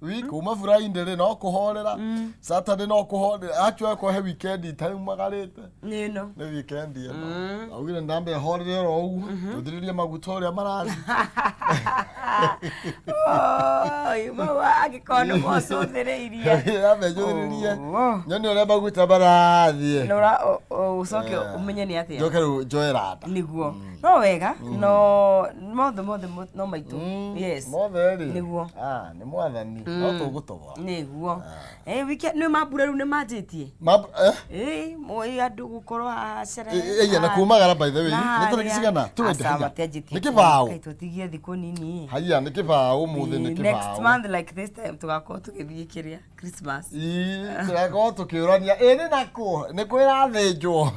Week kuma Friday rĩ no kũhorera, Saturday no kũhorera, actually kwa he weekend itaumagarĩte. Nĩ ĩno. Nĩ weekend ĩno. Augire ndambe horere oro ũguo, tũthirĩrie maguta ũrĩa marathiĩ. Oi, mau angĩkorwo nĩ mocũthĩrĩirie. Ndambe njũthĩrĩrie. Oh. Nyone ũrĩa maguta marathiĩ. Na ũcoke ũmenye nĩ atĩa. Njoke rĩu njoe randa. Nĩguo. No wega, no mothe mothe no maitũ. Yes. Mothe rĩ. Nĩguo. Ah, nĩ mwathani. No tũgũtobora. Nĩguo. Eh, weekend nĩ mambura rĩu nĩ manjĩtie. Eh? Ĩĩ, mũĩ andũ gũkorwo haha sherehe. Ĩĩ, na kumagara by the way. Nĩ tarĩki cigana? Tuende Aca, haya. matianjĩtie Nĩ kĩbaũ. Kaĩ tũtigie thikũ nini. Haya, nĩ kĩbaũ ũmũthĩ nĩ Ĩĩ, Next kĩbaũ. month like this time tũgakorwo tũgĩthiĩ kĩrĩa Christmas. Ii, tũgakorwo tũkĩũrania ĩ nĩ nakũ nĩ kwĩ ĩrathĩnjwo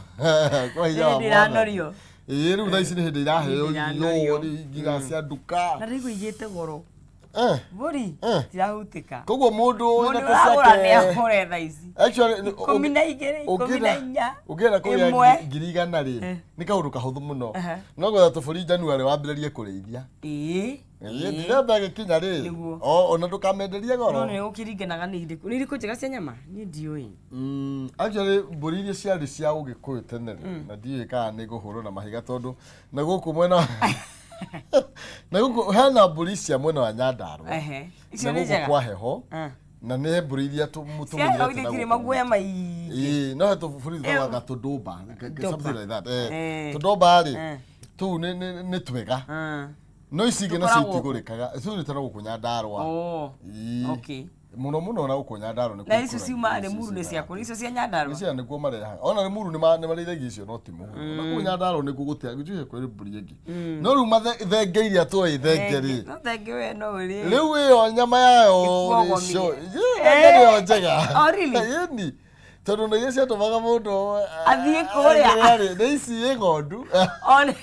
kwa hinya wa Nĩ hĩndĩ Mwathani. ĩranorio. Ĩĩ rĩu thaa ici nĩ hĩndĩ iraheo Hĩndĩ irio ĩranorio. rĩu nginya cia nduka. Na rĩu igĩte goro. Eh, Mbũri Eh. tirahutĩka. Koguo mũndũ Mũndũ wĩna ũragũra nĩ ciake agũre thaa ici. Actually, 12, 14. Ũngĩenda kũgĩa Ĩmwe. 100,000 rĩ, nĩ kaũndũ kahũthũ mũno. No gwetha tũbũri January wambĩrĩrie kũrĩithia. Ĩĩ. Ĩĩ, Ndithemba ĩgĩkinya rĩ, Nĩguo. ona ndũkamenderie goro. No nĩ gũkĩringanaga nĩ irĩkũ. Nĩ irĩkũ njega cia nyama? Niĩ ndiũĩ. Actually mbũri iria ciarĩ cia ũgĩkũyũ tene rĩ, na ndiũĩ kana nĩ ngũhũrwo na mahiga tondũ na gũkũ mwena na gũkũ hena mbũri cia mwena wa Nyandarũa Ehe. Icio na nĩ gũkũ njega. kwa heho Ah. na nĩ mbũri iria Cia tũmenyerete heho na itirĩ gũkũ. maguoya maingĩ. Ĩĩ, no he tũbũri Ĩyo. tũtagwo tũndũmba, Ndomba. something like that. Eh, Eh. tũndũmba rĩ, Eh. tũu nĩ twega. Ah. No ici ingĩ nacio Tũkoragwo kũ? itigũrĩkaga. Icio nĩ tena gũkũ Nyandarũa. Oh. Ĩĩ. Okay. Mũno mũno na gũkũ Nyandarũa nĩkuo Na icio ikũragio, ciuma icio Limuru nĩ ciumaga. ciakũ, icio cia Nyandarũa. Icio nĩkuo marehaga. Ona Limuru nĩ marĩithagia icio no ti mũhuro. Na kũu Nyandarũa nĩkuo gũtia gũtirĩ kwĩ mbũri ĩngĩ. No rĩu thenge iria tũĩ thenge rĩ. No thenge we no ũrĩe. Rĩu ĩyo nyama yayo Ĩkuogomie. rĩ, thenge nĩyo njega. Oh, really? Ĩni. Tondũ nĩ iria ciatũmaga mũndũ Athiĩ kũrĩa. kũrĩa. Nĩ ici ĩ ng'ondu. One.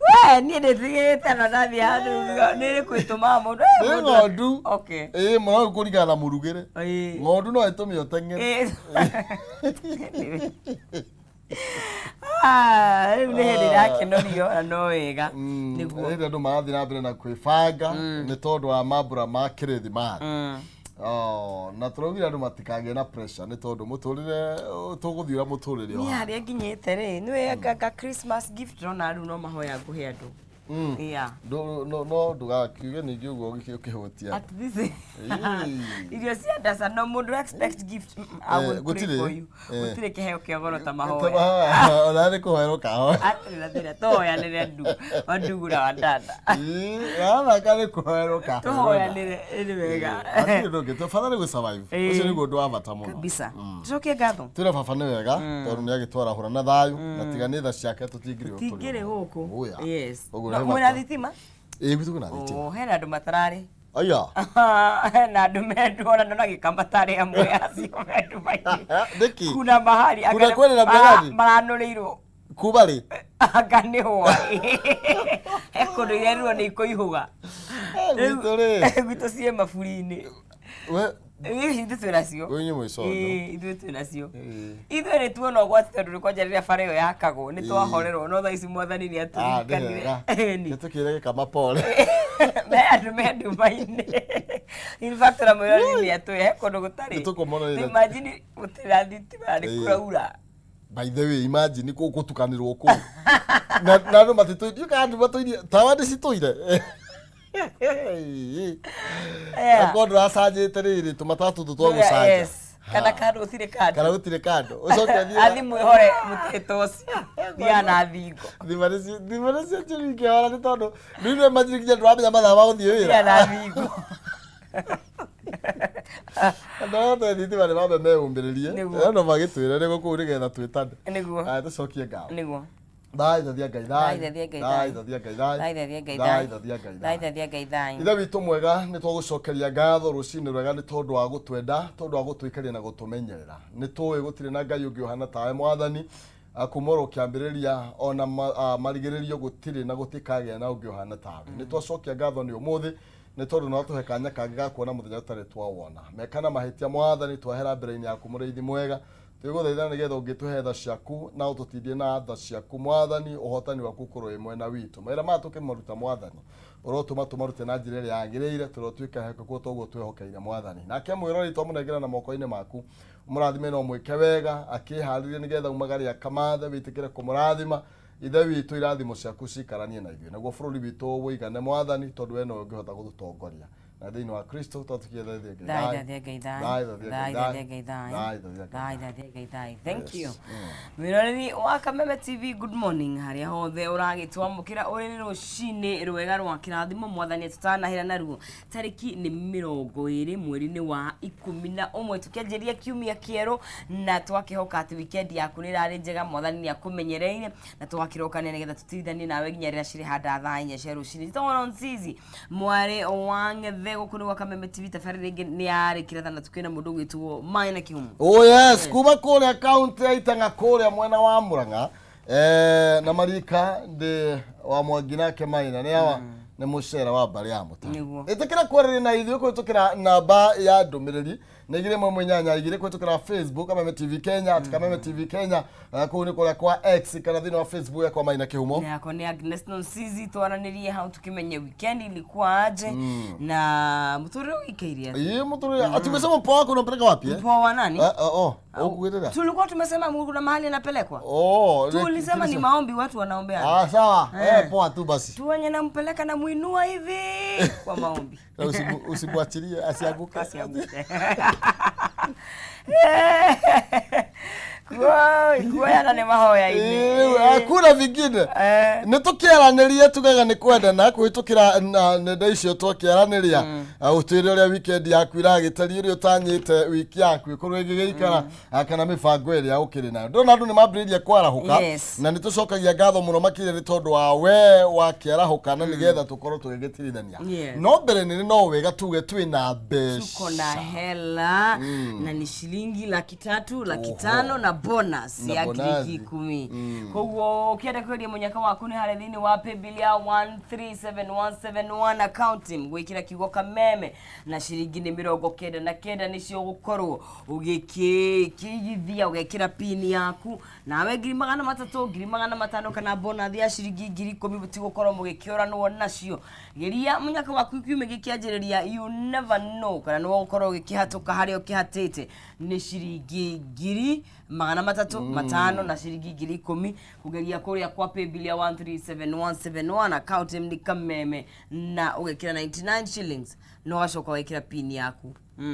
We niĩ ndĩtigĩte na ndathiĩ handũ nĩ ĩrĩkũ ĩtũmaga mũndũ eh, Nĩ mũndũ- ng'ondu. Okay. Ĩĩ mũno kũringana na mũrugĩre. Ĩĩ. Ng'ondu no ĩtũme ũteng'ere. Ĩĩ. Ah, rĩu nĩ hĩndĩ ĩrakenorio na no wega. Nĩguo. Hĩndĩ andũ marathiĩ na mbere na kwĩbanga nĩ tondũ wa mambura ma kĩrĩthimathi. Oh, na tũraugire andũ matikagĩe na pressure nĩ tondũ mũtũrĩre tũgũthiĩ ũrĩa mũtũrĩre Niĩ ũhana. harĩa nginyĩte rĩ, nĩ anga Christmas gift ndĩrona rĩu no mahoya ngũhe andũ. Yeah. No ndũgakiuge ningĩ ũguo ũkĩhũtia. At this Ĩĩ. irio cia ndaca no mũndũ expect gift I Eh, will pray gũtirĩ. for you. Eh. Gũtirĩ kĩheo kĩa goro ta Ta mahoya. mahoya, ona nĩ kũhoera ũkahoya. Hatirĩ na thĩna tũhoyanĩre ndu wandugu na wandanda. Ĩĩ, athaka nĩ kũhoera ũkahoya. Tũhoyanĩre nĩ wega. Hatirĩ ũndũ ũngĩ, bata nĩ gũ-survive. Ĩĩ. Ũcio nĩguo ũndũ wa bata mũno. Kabisa. Tucokie ngatho. Twĩre baba nĩ wega tondũ nĩ agĩtwarahũra na thayũ na tiga nĩ tha ciake tũtingĩrĩ ũũ tũrĩ Tingĩrĩ ũmũthĩ. gũkũ. Ũya. Yes. Ũguo No, nĩ mwĩna bata. thitima? Ĩĩ gwitũ kwĩna thitima. Oh, hena andũ matararĩ. Aya. Hena andũ mendu ona ndona gĩkamba tarĩ amwe acio mendu maingĩ. Nĩkĩ? Kuna mahali Kuna kweli namna gani? maranũrĩirwo Kuma rĩ? anga nĩ hwaĩ. He kũndũ irerirwo nĩ ikũihũga. Eh, Gwitũ rĩ. Gwitũ ciĩ maburi-inĩ. We Ĩĩ, ithuĩ twĩ nacio. Wewe inyuĩ mwĩ condo. Ĩĩ, ithuĩ twĩ nacio. Ĩĩ. Ithuĩ nĩ tuona ũgwati tondũ nĩ kwanja rĩrĩa bara ĩyo yakagwo nĩ Ĩĩ. twahorerwo no thaa ici mwathani nĩ Ah, nĩ atũririkanire. wega. Ĩni. Nĩtũkĩre gĩkama pole. Me andũ me nduma-inĩ. In fact ona mwĩroreri nĩ atũĩ he kũndũ gũtarĩ. Nĩtũkũmona Imagine gũtirĩ na thitima na nĩ Ĩĩ. kũraura. By the way, imagine kũ gũtukanĩrwo kũu. Na andũ matitũire, ndiũĩ kana andũ matũire, tawa nĩcitũire. Yeah. Akorwo ndũracanjĩte rĩrĩ, tũmatatũ tũ twa gũcanja. Yes. Kana kando gũtirĩ kando. Kana gũtirĩ kando. Ũcoke ũthiĩ Athi mwĩhore mũtirĩ toci. Thiaga na thingo. Thima nĩcio thima nĩcio njũru ingĩhora nĩ tondũ rĩu nĩ imagine nginya ndũramenya mathaa ma gũthiĩ wĩra. Thiaga na thingo. Andũ arĩa matarĩ thitima nĩ mambe meyũmbĩrĩrie. Nĩguo. No magĩtwĩre nĩguo kũu nĩgetha twĩtane. Nĩguo. Aya tũcokie ngatho. Nĩguo. Thai thathia Ngai Thai thai. thathia Ngai Thai thai. thathia Ngai thai. Thai thathia Ngai Thai thai. thathia Ngai Thai thai. thathia Ngai thai. Ithe witũ mwega nĩ twagũcokeria ngatho rũcinĩ rwega nĩ tondũ wa gũtwenda tondũ wa gũtũikaria na gũtũmenyerera nĩ tũĩ gũtirĩ na Ngai ũngĩ ũhana tawe mwathani kuma oro kĩambĩrĩria ona marigĩrĩrio gũtirĩ na gũtikagĩa na ũngĩ ũhana tawe nĩ twacokia ngatho nĩ ũmũthĩ nĩ tondũ nĩ watũhe kanya kangĩ ga kuona mũthenya tũtarĩ twawona meka na mahĩtia mwathani twahera mbere-inĩ yaku mũrĩithi mwega. Twĩgũthaitha nĩgetha ũngĩtũhe tha ciaku na ũtũtindie na tha ciaku Mwathani, ũhotani waku ũkorwo wĩ mwena witũ. Mawĩra maya tũkĩmaruta Mwathani, ũrotũma tũmarute na njĩra ĩrĩa yagĩrĩire, tũrotuĩka ehokeku o ta ũguo twĩhokeire Mwathani. Nake mwĩroreri twamũnengera na moko-inĩ maku, ũmũrathime na ũmwĩke wega, akĩharĩrie nĩgetha umagare akamathe, wĩtĩkĩre kũmũrathima. Ithe witũ, irathimo ciaku cikaranie na ithuĩ, naguo bũrũri witũ ũigane Mwathani, tondũ we nowe ũngĩhota gũtũtongoria. Na thĩinĩ wa Kristo twatũkia thaithia Ngai. Thai thathia Ngai thai. Thai thathia Thai Ngai thathia Ngai thai. Thai thathia Ngai Thai thathia Ngai thai. Thank you. Yes. Mwĩroreri wa Kameme TV, good morning harĩa hothe ũragĩtwamũkĩra ũrĩ nĩ rũcinĩ rwega rwa kĩrathimo mwathani tũtanahĩra naruo. Tarĩki nĩ 20 mweri-inĩ wa 11 tũkĩanjĩrĩria kiumia kĩerũ na twakĩhoka atĩ weekend yaku nĩ ĩrarĩ njega, mwathani nĩ akũmenyereire na twakĩrokania nĩgetha tũtirithanie nawe nginya rĩrĩa cirĩ handa thaa 4 cia rũcinĩ. Njĩtagwo Nonsizi mwarĩ wa Ng'ethe, gũkũ nĩ gwa Kameme TV. Tabarĩra ĩngĩ nĩ yarĩkĩra thana tukĩna mũndũ ũgwĩtwo Maina Kĩhumo. Oh yes, kuma kũrĩa kaunti ya Itang'a kũrĩa mwena wa Murang'a na Marika ndĩ wa Mwangi nake Maina nĩ awa nĩ mũcera wa mbarĩ ya Mũta. Nĩguo. Ĩtĩkĩra kwaranĩria na ithuĩ kũhĩtũkĩra namba ya ndũmĩrĩri nĩ 218 2 kũhĩtũkĩra Facebook Kameme TV Kenya at Kameme TV Kenya, kũu nĩ kũrĩa kwa X kana thĩinĩ wa Facebook yakwa Maina Kĩhumo. Yakwa nĩ Agnes Nonsizi, twaranĩrie hau tukimenye weekend ilikuwa aje na mũtũrĩre ũgĩikaire atĩa. Ĩĩ mũtũrĩre ati umesema mpoa wako unampeleka wapi eh? Mpoa wa nani? Oh, ũkugĩrĩra? Tulikuwa tumesema kuna mahali anapelekwa. Oh, Tulisema ni maombi watu wanaombea. Ah, sawa. Poa tu basi. Tuwenye nampeleka na muinua hivi kwa maombi. Na usimwachilie asianguke. Asianguke. Kuoyana nĩ mahoya-inĩ. Hakuna vingine. Nĩ tũkĩaranĩria tugaga nĩ kwendana kũhĩtũkĩra na nenda icio twakĩaranĩria, ũtwĩre ũrĩa weekend yaku ĩragĩtariĩ, ũrĩa ũtanyĩte wiki yaku ĩkorwo ĩgĩgĩikara, kana mĩbango ĩrĩa ũkĩrĩ nayo. Ndĩrona andũ nĩ mambĩrĩirie kwarahũka na nĩ tũcokagia ngatho mũno makĩria nĩ tondũ wa we wakĩarahũka na nĩgetha tũkorwo tũgĩgĩtirithania. No mbere nĩ no wega tuge twĩna mbeca. Tuko na hela na ni shilingi 300,000, 500,000 na bonus Na ya bonus. 10,000. Koguo ũkĩenda kwendia mũnyaka waku nĩ harĩa thĩinĩ wa paybill ya 137171 account, gwĩkĩra kiugo Kameme na ciringi nĩ 99 nĩcio ũgũkorwo ũgĩkĩigithia, ũgekĩra pin yaku nawe 300,000, 500,000 kana bonus ya ciringi 10,000 tigũkorwo mũgĩkĩũranwo nacio. Geria mũnyaka waku kiumia gĩkĩanjĩrĩria, you never know kana nĩ ũgũkorwo ũgĩkĩhatũka harĩa ũkĩhatĩte nĩ ciringi 300,000, 500,000 na ciringi 10,000 kũgeria kũrĩa kwa paybill ya 137171 account nĩ Kameme na ũgekĩra 99 shillings na ũgacoka ũgekĩra pin yaku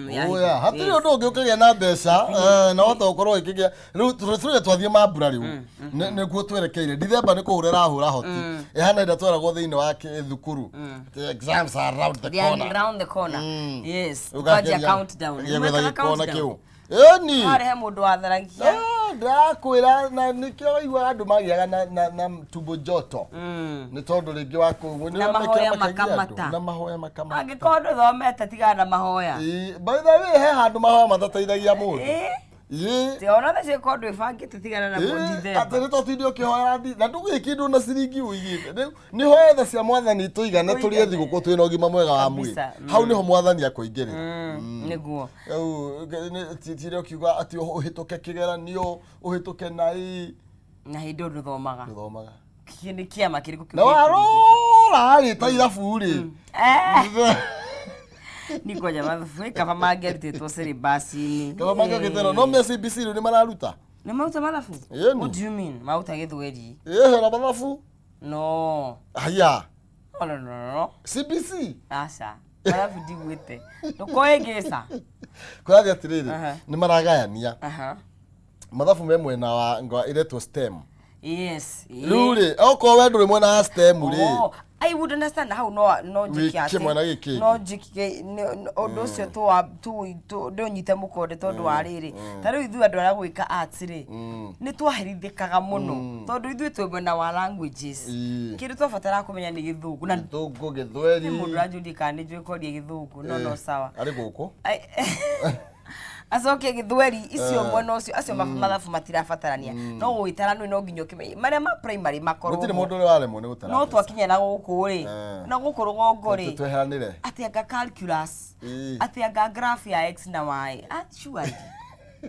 ya Oya, hitho. hatirĩ Yes. ũndũ ũngĩ ũkĩgĩa na mbeca na wahota gũkorwo ĩkĩgĩa rĩu tũrĩa twathiĩ mambura rĩu nĩkuo twerekeire Dithemba nĩ kũhũra ĩrahũra hoti ĩhana ĩrĩa tweragwo thĩinĩ wa thukuru. The exams are round the They are corner. round the corner. Yes. Ũgakĩria- Twanjia countdown. Ũgĩetha Mwekaga gĩkona countdown? kĩu ĩni. Harĩ he mũndũ watharagia. Ndakwĩra na nĩkĩo waigua andũ magĩaga na tumbo joto nĩ tondũ rĩngĩ wa kũu Na mahoya makamata. Na mahoya makamata. Angĩkorwo ndũthomete tigana na mahoya. Ĩĩ, by the way he handũ mahoya matateithagia mũndũ. Ĩĩ. Ti ona thaa cikorwo ndwĩbangĩte tigana na Ĩĩ, atĩ Dithemba. nĩ tũtinde ũkĩhoera na ndũgĩĩ kĩndũ na ciringi ũigĩte. Rĩu nĩ hoya tha cia mwathani tũigane tũrĩe thigũkũ twĩna ũgima mwega wa mwĩrĩ. Kabisa, Hau nĩho mwathani akũingĩrĩra. Nĩguo. Rĩu tire ũkiuga atĩ ũhĩtũke kĩgeranio ũhĩtũke na ĩ Na hĩndĩ ĩyo ndũthomaga. Ndũthomaga. Nĩ kĩama kĩrĩkũ kĩu Na gĩkĩrĩkĩte? warora rĩ ta irabu rĩ. Ni ngoja mathabu kaba mangĩarutĩtwo syllabus-inĩ. Kaba mangĩgĩtero no mĩa CBC rĩu nĩ mararuta. Nĩ maruta mathabu? Ĩni. What do you mean? Maruta gĩthweri? Ĩĩ na mathabu. No. Haya. No, no, no, no. CBC. Aca. Mathabu ndigwĩte. Ndũkoĩngĩca. Kũrathiĩ atĩrĩrĩ nĩ maragayania mathabu me mwena wa ngwa ĩretwo STEM. Rĩu rĩ okorwo we ndũrĩ mwena wa STEM rĩ. Oh, I would understand hau no njĩke Wĩke atĩ mwena gĩkĩ. No njĩke ũndũ ũcio ndũnyite mũkonde tondũ wa rĩrĩ ta rĩu ithuĩ andũ arĩa gwĩka arts rĩ nĩ twaherithĩkaga mũno tondũ ithuĩ twĩ mwena wa languages. Kĩndũ twabataraga kũmenya nĩ gĩthũngũ na Gĩthũngũ gĩthweri. Nĩ mũndũ ũranjũria kana nĩ njũĩ kwaria gĩthũngũ no sawa. Arĩ gũkũ. Acoke gĩthweri icio mwena ũcio acio mathabu matirabatarania no gũgĩtara nĩ no nginya ũkĩmenye marĩa ma primary makorwo Gũtirĩ ho. mũndũ ũrĩa waremwo nĩ gũtara No mbeca. twakinya na gũkũ rĩ na gũkũ rũgongo rĩ Tweheranĩre. atĩ anga calculus Ĩĩ. atĩ anga graph ya x na y, ah, surely. Na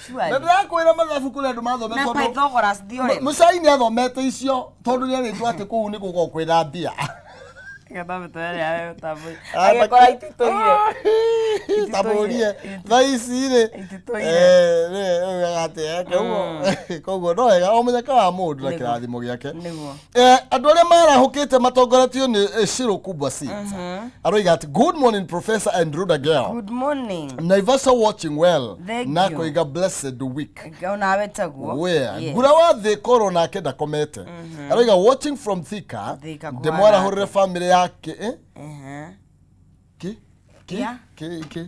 Surely. ndĩrakwĩra mathabu kũrĩ andũ mathomete Na tondũ Pythagoras theorem. Mũcai nĩ athomete icio tondũ nĩ arĩtwo atĩ kũu nĩ gũkoragwo kwĩna mbia. Ah, Agĩkora ititũire. Tambũrie thaa ici rĩ Ititũire. eh, rĩ, ugaga atĩ, eh, koguo no wega o mũnyaka wa mũndũ na Nĩguo. kĩrathimo gĩake. Nĩguo. Andũ arĩa marahũkĩte matongoretio nĩ Shiro Kubwa Seeds aroiga atĩ, "Good morning, Professor and Ruda girl. Good morning. Naivasha watching well." Thank Na you. koiga blessed week. Onawe taguo. Where Yes. ngura wa thĩ korwo nake ndakomete, aroiga watching from Thika. Thika Ndĩmwarahũrĩre family yake, eh? Ehe. Ki ki Yeah. ki ki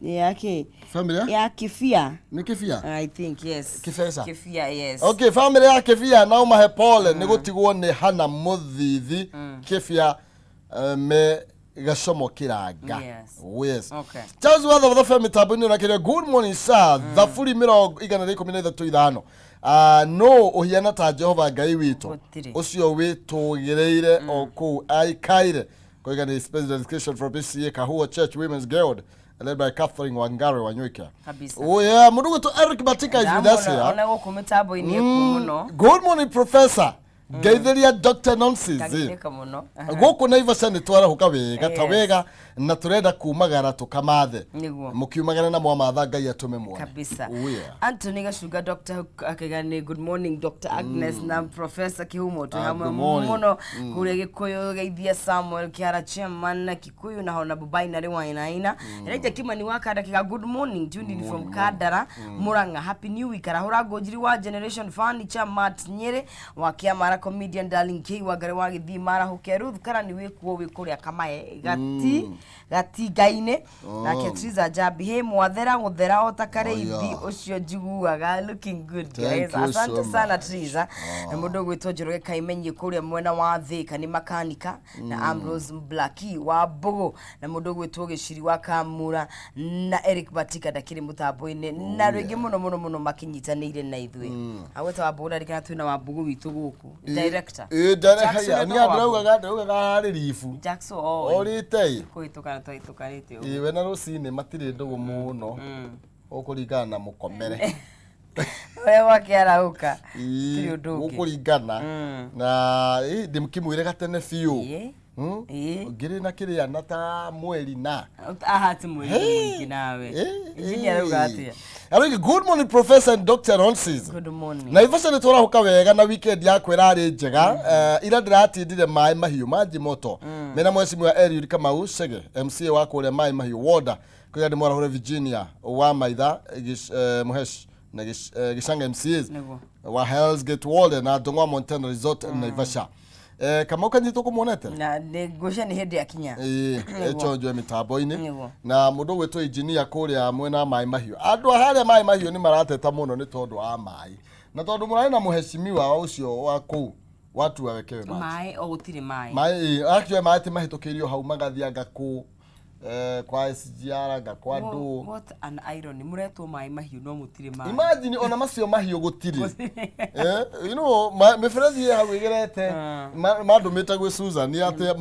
Yake. Family ya Ya kifia. nĩ kĩbia. I think yes. Kĩbeca. Kifia, yes. Okay, family ya kĩbia no mahe pole nĩ gũtigwo nĩ Hana Mũthithi kĩbia, me gacomo kĩranga. Yes. Yes. Okay. Charles wa Thotho FM mĩtambo-inĩ ũrakĩria, "Good morning, sir." Thaburi mĩrongo igana rĩa ikũmi na ithatũ ithano. Ah, no ũhiana ta Jehova Ngai witũ Gũtirĩ. ũcio wĩtũgĩrĩire o kũu aikaire. Koiga nĩ special dedication from PCA Kahua Church Women's Guild led by Catherine Wangari Wanyoike. Kabisa. Oh yeah, mũndũ gwĩtwo Eric Batika is with us here. Ona gũkũ mĩtambo-inĩ ĩkuo mũno. Good morning, Professor. Ngeithĩria Dr. Nonsense. Ndageithĩka mũno. Gũkũ Naivasha nĩ twarahũka wega ta Yes. wega na tũrenda kumagara tũkamathe. Nĩguo. Mũkiumagara na mwamatha Ngai atũme muone. Kabisa. Oh yeah. Anthony Gacunga Dr. Akigani, good morning, Dr. Agnes na Professor Kihumo twĩ Ah, hamwe good morning. mũno kũrĩa Gĩkũyũ. Geithia Samuel Kĩara chairman na Kikuyu na Hona Bubai na Rĩwainaina. Elijah Kimani wa Kandakĩga, good morning, tuned in from Kandara Murang'a, happy new week. Arahũra Ngũnjiri wa Generation Furniture, Matt Nyĩrĩ wa Kĩamara, comedian Darling K wa Ngarĩ wa Gĩthii Marahũke, Ruth Karani wĩkuo wĩ kũrĩa Kamae gati gatinga-inĩ, nake Triza Njambi, hey mwathera gũthera o ta karĩithi. Oh, yeah. Ũcio njiguaga looking good, Thank guys. you Asante so sana much. Triza. Na mũndũ ũgwĩtwo Njoroge Kaimenyi kũrĩa mwena wa Thika nĩ makanika, na Ambrose Blacki wa Mbũgũ, na mũndũ ũgwĩtwo Gĩciri wa Kamura, na Eric Batika ndakĩrĩ mũtambo-inĩ na rĩngĩ mũno mũno mũno makĩnyitanĩire na ithuĩ. Agwĩta wa Mbũgũ, ndarikana twĩna wa Mbũgũ witũ gũkũ, director. Ĩ director Jackson ya etagwo ni Wambũgũ. ndĩraugaga harĩ ribu. Jackson oĩ Orĩte ĩ. kũhĩtũkana twahĩtũkanĩte ũguo. Ĩ we na rũcinĩ matirĩ ndũgũ mũno. Ũkũringana na mũkomere. Ũrĩa gwake arahũka. Ĩ, Tirĩ ũndũ ũngĩ. gũkũringana na ĩ, ndĩmkĩmwĩre gatene biũ. Ĩ. Hmm? Ĩ. Ngĩrĩ na kĩrĩa na ta mweri na Aha, ti mweri mũingĩ nawe. Injinia arauga atĩa? Arauga, "Good morning, Professor and Dr. Ronsis." Good morning. Naivasha nĩ twarahũka wega na weekend yakwa ĩrarĩ njega. Ira ndĩratindire maĩ mahiũ maji moto mena mheshimiwa Eliud Kamau Chege, MCA wa kũrĩa maĩ mahiũ woda. Kuga ndĩ mwarahũre Virginia wa Maitha Mũhesh na Gĩcanga MCAs Nĩguo. wa Hell's Gate Ward na Ndong'wa Montana Resort Naivasha. Kamau kanyitwo kũmuonete. Na nĩ ngũcia nĩ hĩndĩ akinya. Ĩĩ, ĩchonjwe mĩtambo-inĩ. Nĩguo. Na mũndũ ũgwĩtwo engineer kũrĩa mwena wa maĩ mahiũ, andũ a harĩa maĩ mahiũ nĩ marateta mũno nĩ tondũ wa maĩ na tondũ mũrarĩ na mũheshimiwa ũcio wa kũu watu awekewe maĩ. Maĩ o gũtirĩ maĩ. Maĩ ĩĩ, actually maĩ ti mahĩtũkĩirio hau magathiĩ anga kũ kwa SGR anga kwa ndũ. What an irony, mũretwo maĩ mahiũ no mũtirĩ maĩ. Imagine ona macio mahiũ gũtirĩ. Mĩberethi ĩ hau ĩgerete mandũmĩte gwĩ Susan atĩ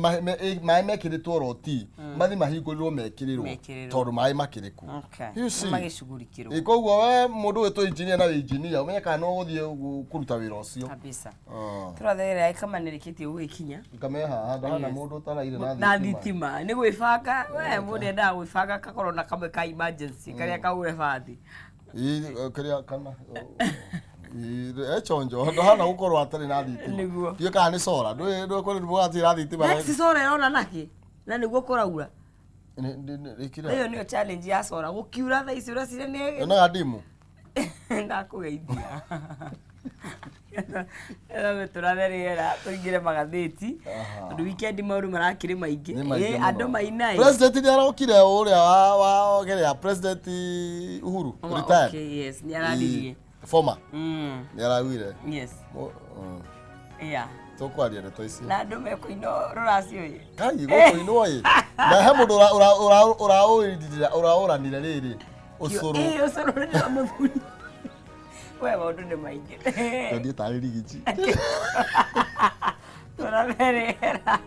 maĩ mekĩrĩtwo roti mathi mahingũrirwo mekĩrĩrwo Mekĩrĩrwo. tondũ maĩ makĩrĩ kuo. Okay. You see? Magĩcugurikĩrwo. Ĩ, koguo we mũndũ wĩtwo engineer na wĩ engineer ũmenye kana no ũgũthiĩ kũruta wĩra ũcio. Kabisa. Ah. Tũratherera kama nĩrĩkĩtie gũgĩkinya. Ngame haha ndahana Yes. mũndũ ũtaraire na Na thitima. thitima nĩ gwĩbanga, we mũndũ endaga gwĩbanga akakorwo na kamwe ka emergency karĩa kaure bathi. Ĩ, kĩrĩa kana ĩ, echonjo ndahana gũkorwo atarĩ na thitima. Nĩguo. Ndiũĩ kana nĩ solar, ndũĩ kũrĩ mũgathiĩ na thitima. Next sora ĩrona nakĩ na nĩguo kũraura. Ĩkĩra. Ĩyo nĩyo challenge ya sora, gũkiura thaa ici ũreciria nĩ Yonaga ndimu. Ndakũgeithia tũrathe rĩera tũingĩre magathĩti tondũ weekend maũndũ marakĩrĩ maingĩ. Nĩ maingĩ Ĩ, mũno. andũ mainaĩ. President nĩ arokire ũrĩa wa kĩrĩa President Uhuru retired. Okay, yes, nĩ araririe. Former nĩ araugire. Yes. Yeah. Tũkwaria ndeto icio. Na andũ mekũina rũracio ĩ. Kai gũkũinwo ĩ. Na he mũndũ ũraũranire rĩrĩ ũcũrũ. Ĩ, ũcũrũ nĩ wa mũthuri we, maũndũ nĩ maingĩ. Tondie tarĩ rigiji. Tũrathe rĩera.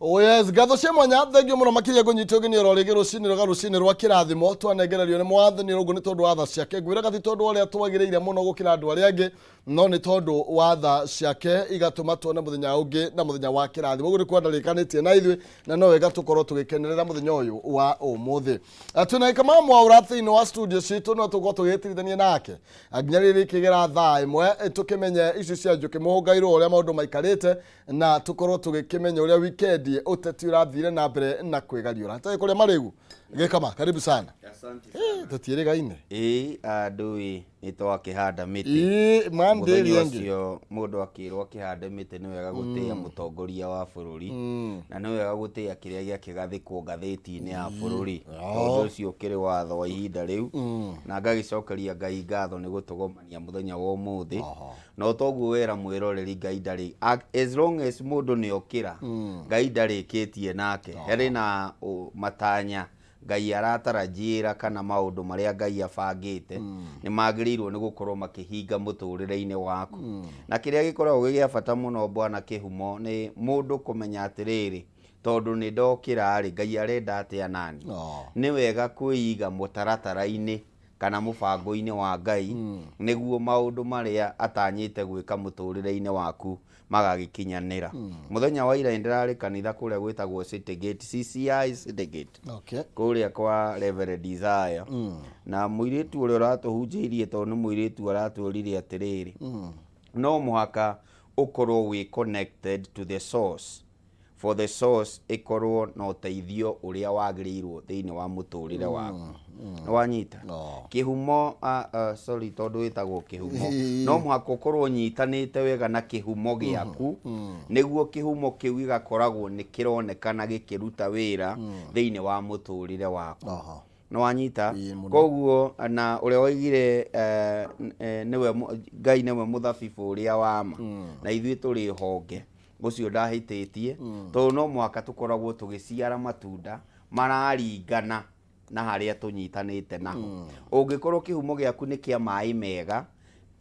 Oh yes, ngatho cia mwanya thengio muno makiria ngũnyita ũgeni oro rĩngĩ rũcinĩ rwega rũcinĩ rwa kĩrathimo twanengererio nĩ mwathani ũguo nĩ tondũ wa tha ciake ngwĩraga ti tondũ wa ũrĩa twagĩrĩire mũno gũkĩra andũ arĩa angĩ no nĩ tondũ wa tha ciake igatũma tuone mũthenya ũngĩ na mũthenya wa kĩrathimo ũguo nĩ kuga ndarĩkanĩtie na ithuĩ na no wega tũkorwo tũgĩkenerera mũthenya ũyũ wa ũmũthĩ. Twĩna Gĩkama Mwaũra thĩinĩ wa studio citũ no tũkorwo tũgĩtirithania nake nginya rĩrĩ ikĩgera thaa 1 tũkĩmenye icio cia njũkĩ mũhũngairwo ũrĩa maũndũ maikarĩte na tukorwo tugikimenya uria weekend uteti urathire na mbere na kwigariura hatarĩ kuria marĩgu. Gĩkama, karibu sana. Asante. Tũtiĩrĩgaine. Ĩĩ, andũ ĩ nĩ twakĩhanda mĩtĩ. Ĩĩ, mandĩ Mũthenya ĩrĩa ĩngĩ. ũcio mũndũ akĩrwo akĩhande mĩtĩ nĩ wega gũtĩĩa mũtongoria wa bũrũri na nĩ wega gũtĩĩa kĩrĩa gĩakĩgathĩkwo ngathĩti-inĩ ya bũrũri tondũ ũcio ũkĩrĩ watho wa ihinda rĩu na ngagĩcokeria Ngai ngatho nĩ gũtũgomania mũthenya wa ũmũthĩ. No toguo wera mwĩroreri Ngai ndarĩ as long as mũndũ nĩ okĩra Ngai ndarĩkĩtie nake harĩ na matanya Ngai aratarajiĩra kana maũndũ marĩa Ngai abangĩte nĩ magĩrĩirwo nĩ gũkorwo makĩhinga mũtũrĩre-inĩ waku. Na kĩrĩa gĩkoragwo gĩ gĩa bata mũno bwana Kĩhumo nĩ mũndũ kũmenya atĩrĩrĩ, tondũ nĩ ndokĩra rĩ, Ngai arenda atĩa nani? Nĩ wega kwĩiga mũtaratara-inĩ kana mũbango-inĩ wa Ngai nĩguo maũndũ marĩa atanyĩte gwĩka mũtũrĩre-inĩ waku magagĩkinyanĩra. Mũthenya wa ira nĩndĩrarĩ kanitha kũrĩa gwĩtagwo City Gate, CCI City Gate. Kũrĩa kwa Reverend Isaiah. Na mũirĩtu ũrĩa ũratũhunjĩirie tondũ nĩ mũirĩtu aratwĩrire atĩrĩrĩ, no mũhaka ũkorwo wĩ connected to the source for the source ĩkorwo na ũteithio ũrĩa wagĩrĩirwo thĩinĩ wa mũtũrĩre waku. Nĩwanyita? Kĩhumo, sorry tondũ wĩtagwo kĩhumo, no mũhaka ũkorwo ũnyitanĩte wega na kĩhumo gĩaku nĩguo kĩhumo kĩu gĩgakoragwo nĩ kĩronekana gĩkĩruta wĩra thĩinĩ wa mũtũrĩre waku. Nĩwanyita? Ĩĩ, mũno. Koguo na ũrĩa waigire nĩwe Ngai nĩwe mũthabibũ ũrĩa wa ma na ithuĩ tũrĩ honge, ũcio ndahĩtĩtie tondũ no mũhaka tũkoragwo tũgĩciara matunda mararingana na harĩa tũnyitanĩte naho. Ũngĩkorwo kĩhumo gĩaku nĩ kĩa maĩ mega,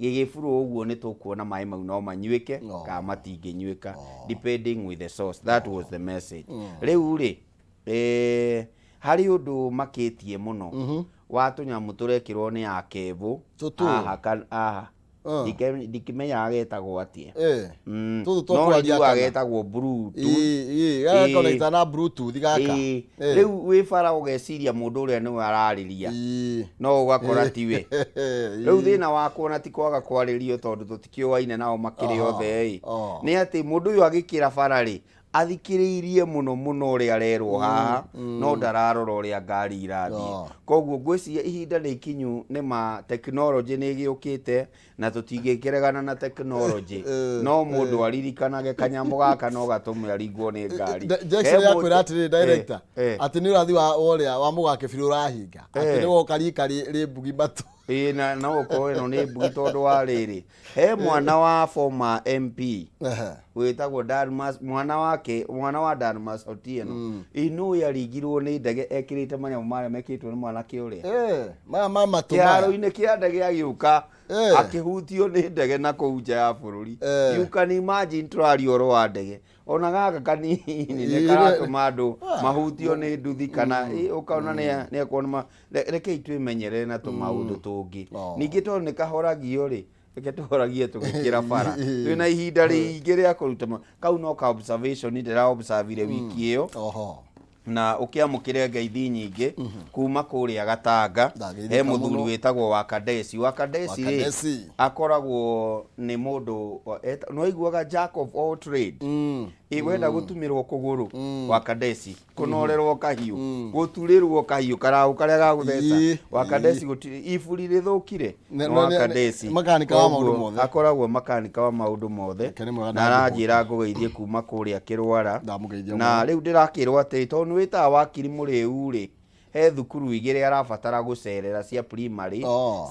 gĩgĩburwo ũguo nĩ tũkuona maĩ mau no manyuĩke kana matingĩnyuĩka depending with the source. That was the message. Rĩu rĩ, harĩ ũndũ makĩtie mũno wa tũnyamũ tũrekĩrwo nĩ akebũ Tũtũ. haha haha. Ndikĩmenyaga getagwo atĩa. Tũtũ twa No kwaria nĩnjiguaga kana? getagwo Bluetooth. Ĩĩ, gaka connecta na Bluetooth gaka. Rĩu wĩ bara ũgeciria mũndũ ũrĩa nĩwe ararĩria. No ũgakora tiwe. Rĩu thĩna wakwa na ti kwaga kwarĩrio tondũ tũtikĩũaine nao makĩrĩ othe ĩ. Nĩ atĩ mũndũ ũyũ agĩkĩra bara rĩ, athikĩrĩirie mũno mũno ũrĩa arerwo haha, no ndararora ũrĩa ngari irathiĩ. Koguo ngwĩciria ihinda nĩ ikinyu nĩ ma tekinoronjĩ nĩ ĩgĩũkĩte na tũtingĩkĩregana na tekinoronjĩ. No mũndũ aririkanage kanyamũ gaka no gatũme aringwo nĩ ngari. Jackson He yakwĩra mũndũ- atĩrĩrĩ director atĩ nĩ ũrathi wa ũrĩa wa mũgake biũ ũrahinga atĩ nĩ woka rika rĩ mbugi matũ. Ĩĩ, na no ũkorwo ĩno nĩ mbugi tondũ wa rĩrĩ, he mwana wa former MP wĩtagwo Dalmas, mwana wake, mwana wa Dalmas Otieno. Ĩ nũĩ aringirwo nĩ ndege ekĩrĩte manyamũ marĩa mekĩrĩtwo nĩ mwanake ũrĩa. Maya ma matũ maya. Kĩharo-inĩ kĩa ndege agĩũka akĩhutio nĩ ndege na kũu nja ya bũrũri. You can imagine tũraria ũhoro wa ndege. Ona gaka kanini nĩ karatũma andũ mahutio nĩ nduthi kana ũkaona nĩ ekuona rekei twĩmenyerere na tũmaũndũ tũngĩ. Ningĩ tondũ nĩ kahoragio rĩ, reke tũhoragie tũgĩkĩra bara. Twĩna ihinda rĩingĩ rĩa kũruta kau no ka observation ndĩra observe-ire wiki ĩyo. Na ũkĩamũkĩre ngeithi nyingĩ kuma kũrĩa Gatanga, Ndageithĩka he mũthuri mũno. wĩtagwo Wakadesi. Wakadesi rĩ, Wakadesi. akoragwo nĩ mũndũ nĩ waiguaga jack of all trade. Ĩ wenda gũtumĩrwo kũgũrũ, Wakadesi, kũnorerwo kahiũ, gũturĩrwo kahiũ, karaũ karĩa ga gũtheca. Wakadesi gũtirĩ iburi rĩthũkire, nĩ Wakadesi. Makanika wa maũndũ Koguo mothe. akoragwo makanika wa maũndũ mothe. Reke nĩ mwega Na ndamũhũta. aranjĩra ngũgeithie kuma kũrĩa Kĩrwara. Ndamũgeithia Na mũno. rĩu ndĩrakĩrwo atĩ tondũ nĩ wĩtaga wakiri mũrĩu rĩ, he thukuru igĩrĩ arabatara gũcerera cia primary,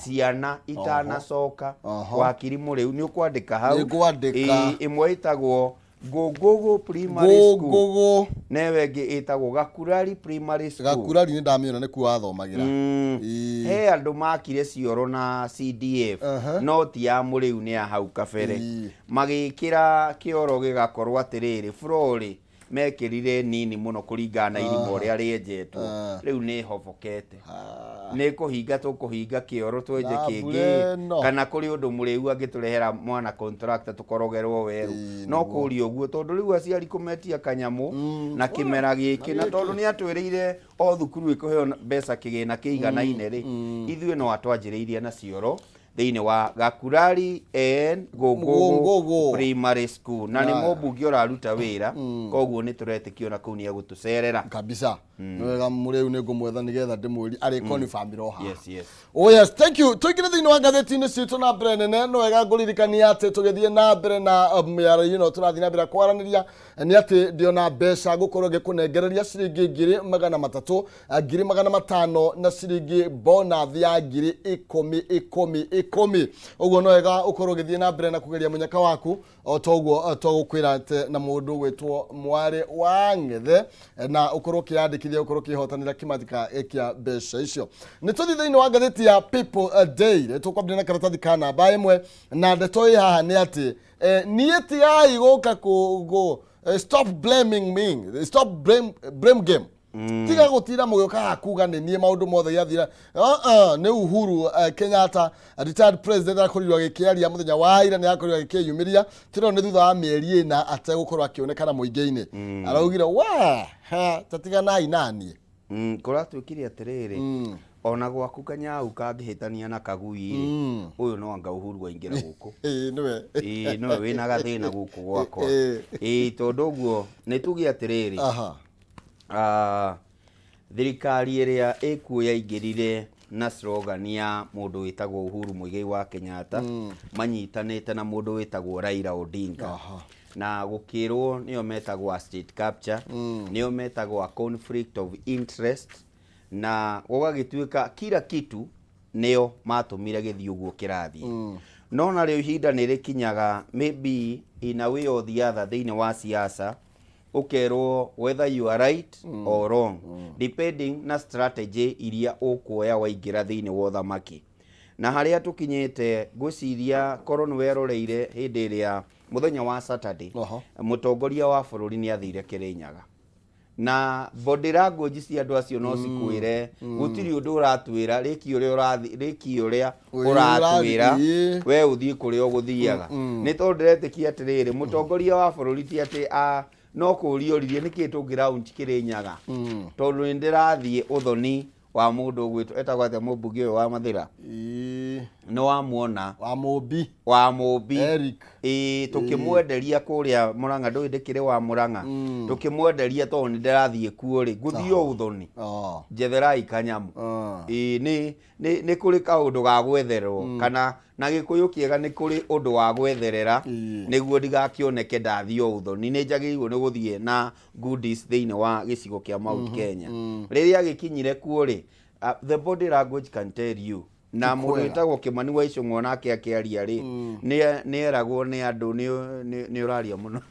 ciana itanacoka. Wakiri mũrĩu nĩ ũkwandĩka hau. Nĩ ngwandĩka. Ĩĩ, ĩmwe ĩtagwo Ngũngũgũ Primary School. Ngũngũgũ. Na ĩyo ĩngĩ ĩtagwo Gakurari Primary School. Gakurari nĩ ndamĩona nĩ kuo wathomagĩra. He andũ makire cioro na CDF, no ti ya mũrĩu nĩ ya hau kabere. Magĩkĩra kĩoro gĩgakorwo atĩrĩrĩ, floor rĩ, Mekĩrire nini mũno kũringana na irima ũrĩa rĩenjetwo. Rĩu nĩ hobokete. Nĩ kũhinga tũkũhinga kĩoro twenje Na kĩngĩ mbura ĩno. Kana kũrĩ ũndũ mũrĩu angĩtũrehera mwana contractor tũkorogerwo werũ. No kũria ũguo tondũ rĩu aciari kũmetia kanyamũ na kĩmera gĩkĩ na tondũ nĩ atwĩrĩire o thukuru ĩkũheo mbeca kĩgĩna kĩiganaine rĩ, ithuĩ no atwanjĩrĩirie na cioro thĩinĩ wa Gakurari and Gũngũgũ Gũngũgũ. Primary School na nĩ Aya. mũmbunge ũraruta wĩra, koguo nĩ tũretĩkio na kũu nĩ egũtũcerera. Kabisa, nĩ wega. Mũrĩu nĩ ngũmwetha nĩgetha ndĩmwĩri arĩ confirm o haha. Yes. Oh yes, thank you. Tũingĩre thĩinĩ wa ngathĩti-inĩ citũ na mbere nene. No wega ngũririkania atĩ tũgĩthiĩ na mbere na mĩario ĩno tũrathiĩ na mbere kwaranĩria nĩ atĩ ndĩona mbeca ngũkorwo ngĩkũnengereria ciringi 300,000, 500,000 na ciringi bonus ya 10,000 10 10. Ũguo no wega ũkorwo ũgĩthiĩ na mbere na kũgeria mũnyaka waku o ta ũguo tũgũkwĩra atĩ na mũndũ gwĩtwo mwarĩ wa ng'ethe na ũkorwo ũkĩyandĩkithia ũkorwo ũkĩhotanĩra kĩmatika kĩa mbeca icio. Nĩ tũthiĩ thĩinĩ wa ngathĩti ya People Daily. Tũkwambĩrĩria na karatathi ka namba 1 na ndeto ĩ haha nĩ atĩ niĩ tigai gũka kũ stop blaming me, stop blame game. Tiga gũtinda mũgĩũka haha kuga nĩ niĩ maũndũ mothe gĩathira. Nĩ Uhuru Kenyatta, retired president, akorirwo agĩkĩaria mũthenya wa ira. Nĩ akorirwo agĩkĩyumĩria tĩro nĩ thutha wa mĩeri 4 ategũkorwo akĩonekana mũingĩ-inĩ. Araugire wa ha tatiganai naniĩ. Kũratuĩkire atĩrĩrĩ, ona gwaku kanyau kangĩhĩtania na kagui rĩ, ũyũ no anga Uhuru aingĩra gũkũ. Ĩĩ, nĩwe. Ĩĩ, nĩwe wĩna gathĩna gũkũ gwakwa. Ĩĩ, tondũ ũguo nĩ tuge atĩrĩrĩ, thirikari ĩrĩa ĩkuo yaingĩrire na slogan ya mũndũ wĩtagwo Uhuru Muigai wa Kenyatta manyitanĩte na mũndũ wĩtagwo Raila Odinga na gũkĩrwo nĩo metagwo a state capture, nĩo metagwo a conflict of interest, na gũgagĩtuĩka kila kitu nĩo matũmire gĩthiĩ ũguo kĩrathiĩ. No narĩo ihinda nĩ rĩkinyaga, maybe in a way or the other, thĩinĩ wa siasa ũkerwo whether you are right or wrong, depending na strategy iria ũkuoya waingĩra thĩinĩ wa ũthamaki. Na harĩa tũkinyĩte, ngwĩciria korwo nĩ weroreire hĩndĩ ĩrĩa mũthenya wa Saturday mũtongoria wa bũrũri nĩ athire Kĩrĩnyaga na body language cia andũ acio no cikwĩre gũtirĩ ũndũ ũratwĩra rĩki ũrĩa ũrathi rĩki ũrĩa Ũrĩa ũratwĩra. Ũrathiĩ. We ũthiĩ kũrĩa ũgũthiaga nĩ tondũ ndĩretĩkia atĩrĩrĩ, mũtongoria wa bũrũri ti atĩ no kũũria oririe nĩkĩ tũngĩ launch Kĩrĩnyaga, tondũ nĩ ndĩrathiĩ ũthoni wa mũndũ ũgwĩtwo etagwo atĩa, mũmbunge ũyũ wa Mathĩra. Nĩ wamuona? Wa Mũmbi. Wa Mũmbi. Eric. Ĩĩ, tũkĩmwenderia kũrĩa Mũrang'a, ndũĩ ndĩkĩrĩ wa Mũrang'a, tũkĩmwenderia tondũ nĩ ndĩrathiĩ kuo rĩ, ngũthiĩ o ũthoni. Njetherai kanyamũ. Ĩĩ, nĩ kũrĩ kaũndũ ga gwetherwo kana na Gĩkũyũ kĩega nĩ kũrĩ ũndũ wa gwetherera. Nĩguo ndigakĩoneke ndathiĩ o ũthoni, nĩ njagĩrĩirwo nĩ gũthiĩ na goodies thĩinĩ wa gĩcigo kĩa Mount Kenya. Rĩrĩa agĩkinyire kuo rĩ, the body language can tell you na mũndũ kwega. Wĩtagwo Kĩmani wa Icũng'wa nake akĩaria rĩ, nĩ eragwo nĩ andũ nĩ ũraria mũno,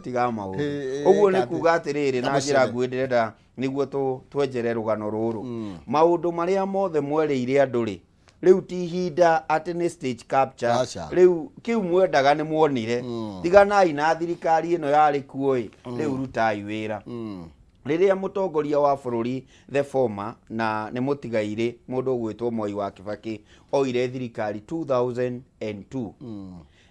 tiga maũndũ. Ũguo nĩ kuga atĩrĩrĩ, na njĩra Kamũcere. nguhĩ ndĩrenda nĩguo twenjere rũgano rũrũ, maũndũ marĩa mothe mwerĩire andũ rĩ, rĩu ti ihinda atĩ nĩ stage capture. Aca. Rĩu kĩu mwendaga nĩ muonire. Tiganai na thirikari ĩno yarĩ kuo ĩ, rĩu rutai wĩra. Rĩrĩa mũtongoria wa bũrũri, the former na nĩ mũtigairĩ mũndũ ũgwĩtwo Mwai wa Kibaki oire thirikari 2002,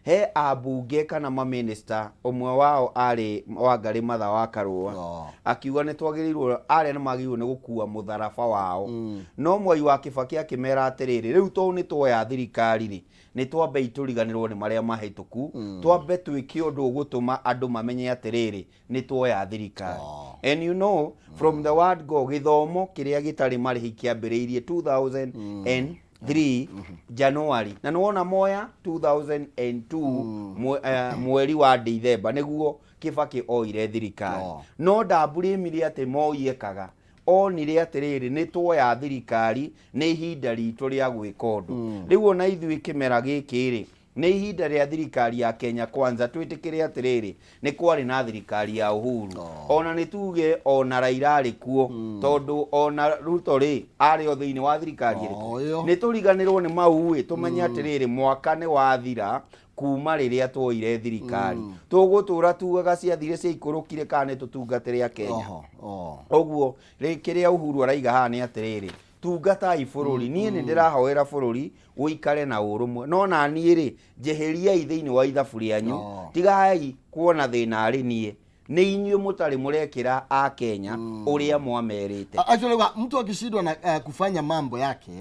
he ambunge kana maminista ũmwe wao arĩ Wangarĩ Matha wa Karũa. Akiuga nĩ twagĩrĩirwo arĩa nĩ magĩrĩirwo nĩ gũkua mũtharaba wao, no Mwai wa Kibaki akĩmera atĩrĩrĩ, rĩu tondũ nĩ tuoya thirikari rĩ, nĩ twambei tũriganĩrwo nĩ marĩa mahĩtũku, twambe twĩke ũndũ ũgũtũma andũ mamenye atĩrĩrĩ, nĩ tuoya thirikari. And you know from the word go, gĩthomo kĩrĩa gĩtarĩ marĩhi kĩambĩrĩirie 2003 January, na nĩwona moya 2002 mweri wa Dithemba nĩguo Kibaki oire thirikari. No ndamburimire atĩ Moi ekaga onire atĩrĩrĩ, nĩ tuoya thirikari, nĩ ihinda ritũ rĩa gwĩka ũndũ. Rĩu ona ithuĩ kĩmera gĩkĩ rĩ, Nĩ ihinda rĩa thirikari ya Kenya Kwanza twĩtĩkĩre atĩrĩrĩ, nĩ kwarĩ na thirikari ya Uhuru. Ona nĩ tuge ona Raila arĩ kuo, tondũ ona Ruto rĩ, arĩ o thĩinĩ wa thirikari ĩrĩkũ? O ĩyo. Nĩ tũriganĩrwo nĩ mau ĩ, tũmenye atĩrĩrĩ, mwaka nĩ wathira kuma rĩrĩa tuoire thirikari. Tũgũtũra tugaga ciathire ciaikũrũkire kana nĩ tũtungatĩre Akenya? Oho, o. Ũguo kĩrĩa Uhuru araiga haha nĩ atĩrĩrĩ, tungatai bũrũri. Niĩ nĩ ndĩrahoera bũrũri ũikare na ũrũmwe, no na niĩ rĩ, njeheriai thĩinĩ wa ithabu rĩanyu. Tigai kuona thĩna arĩ niĩ, nĩ inyuĩ mũtarĩ mũrekĩra a Kenya ũrĩa mwamerĩte. Actually, mtu akishindwa na kufanya mambo yake,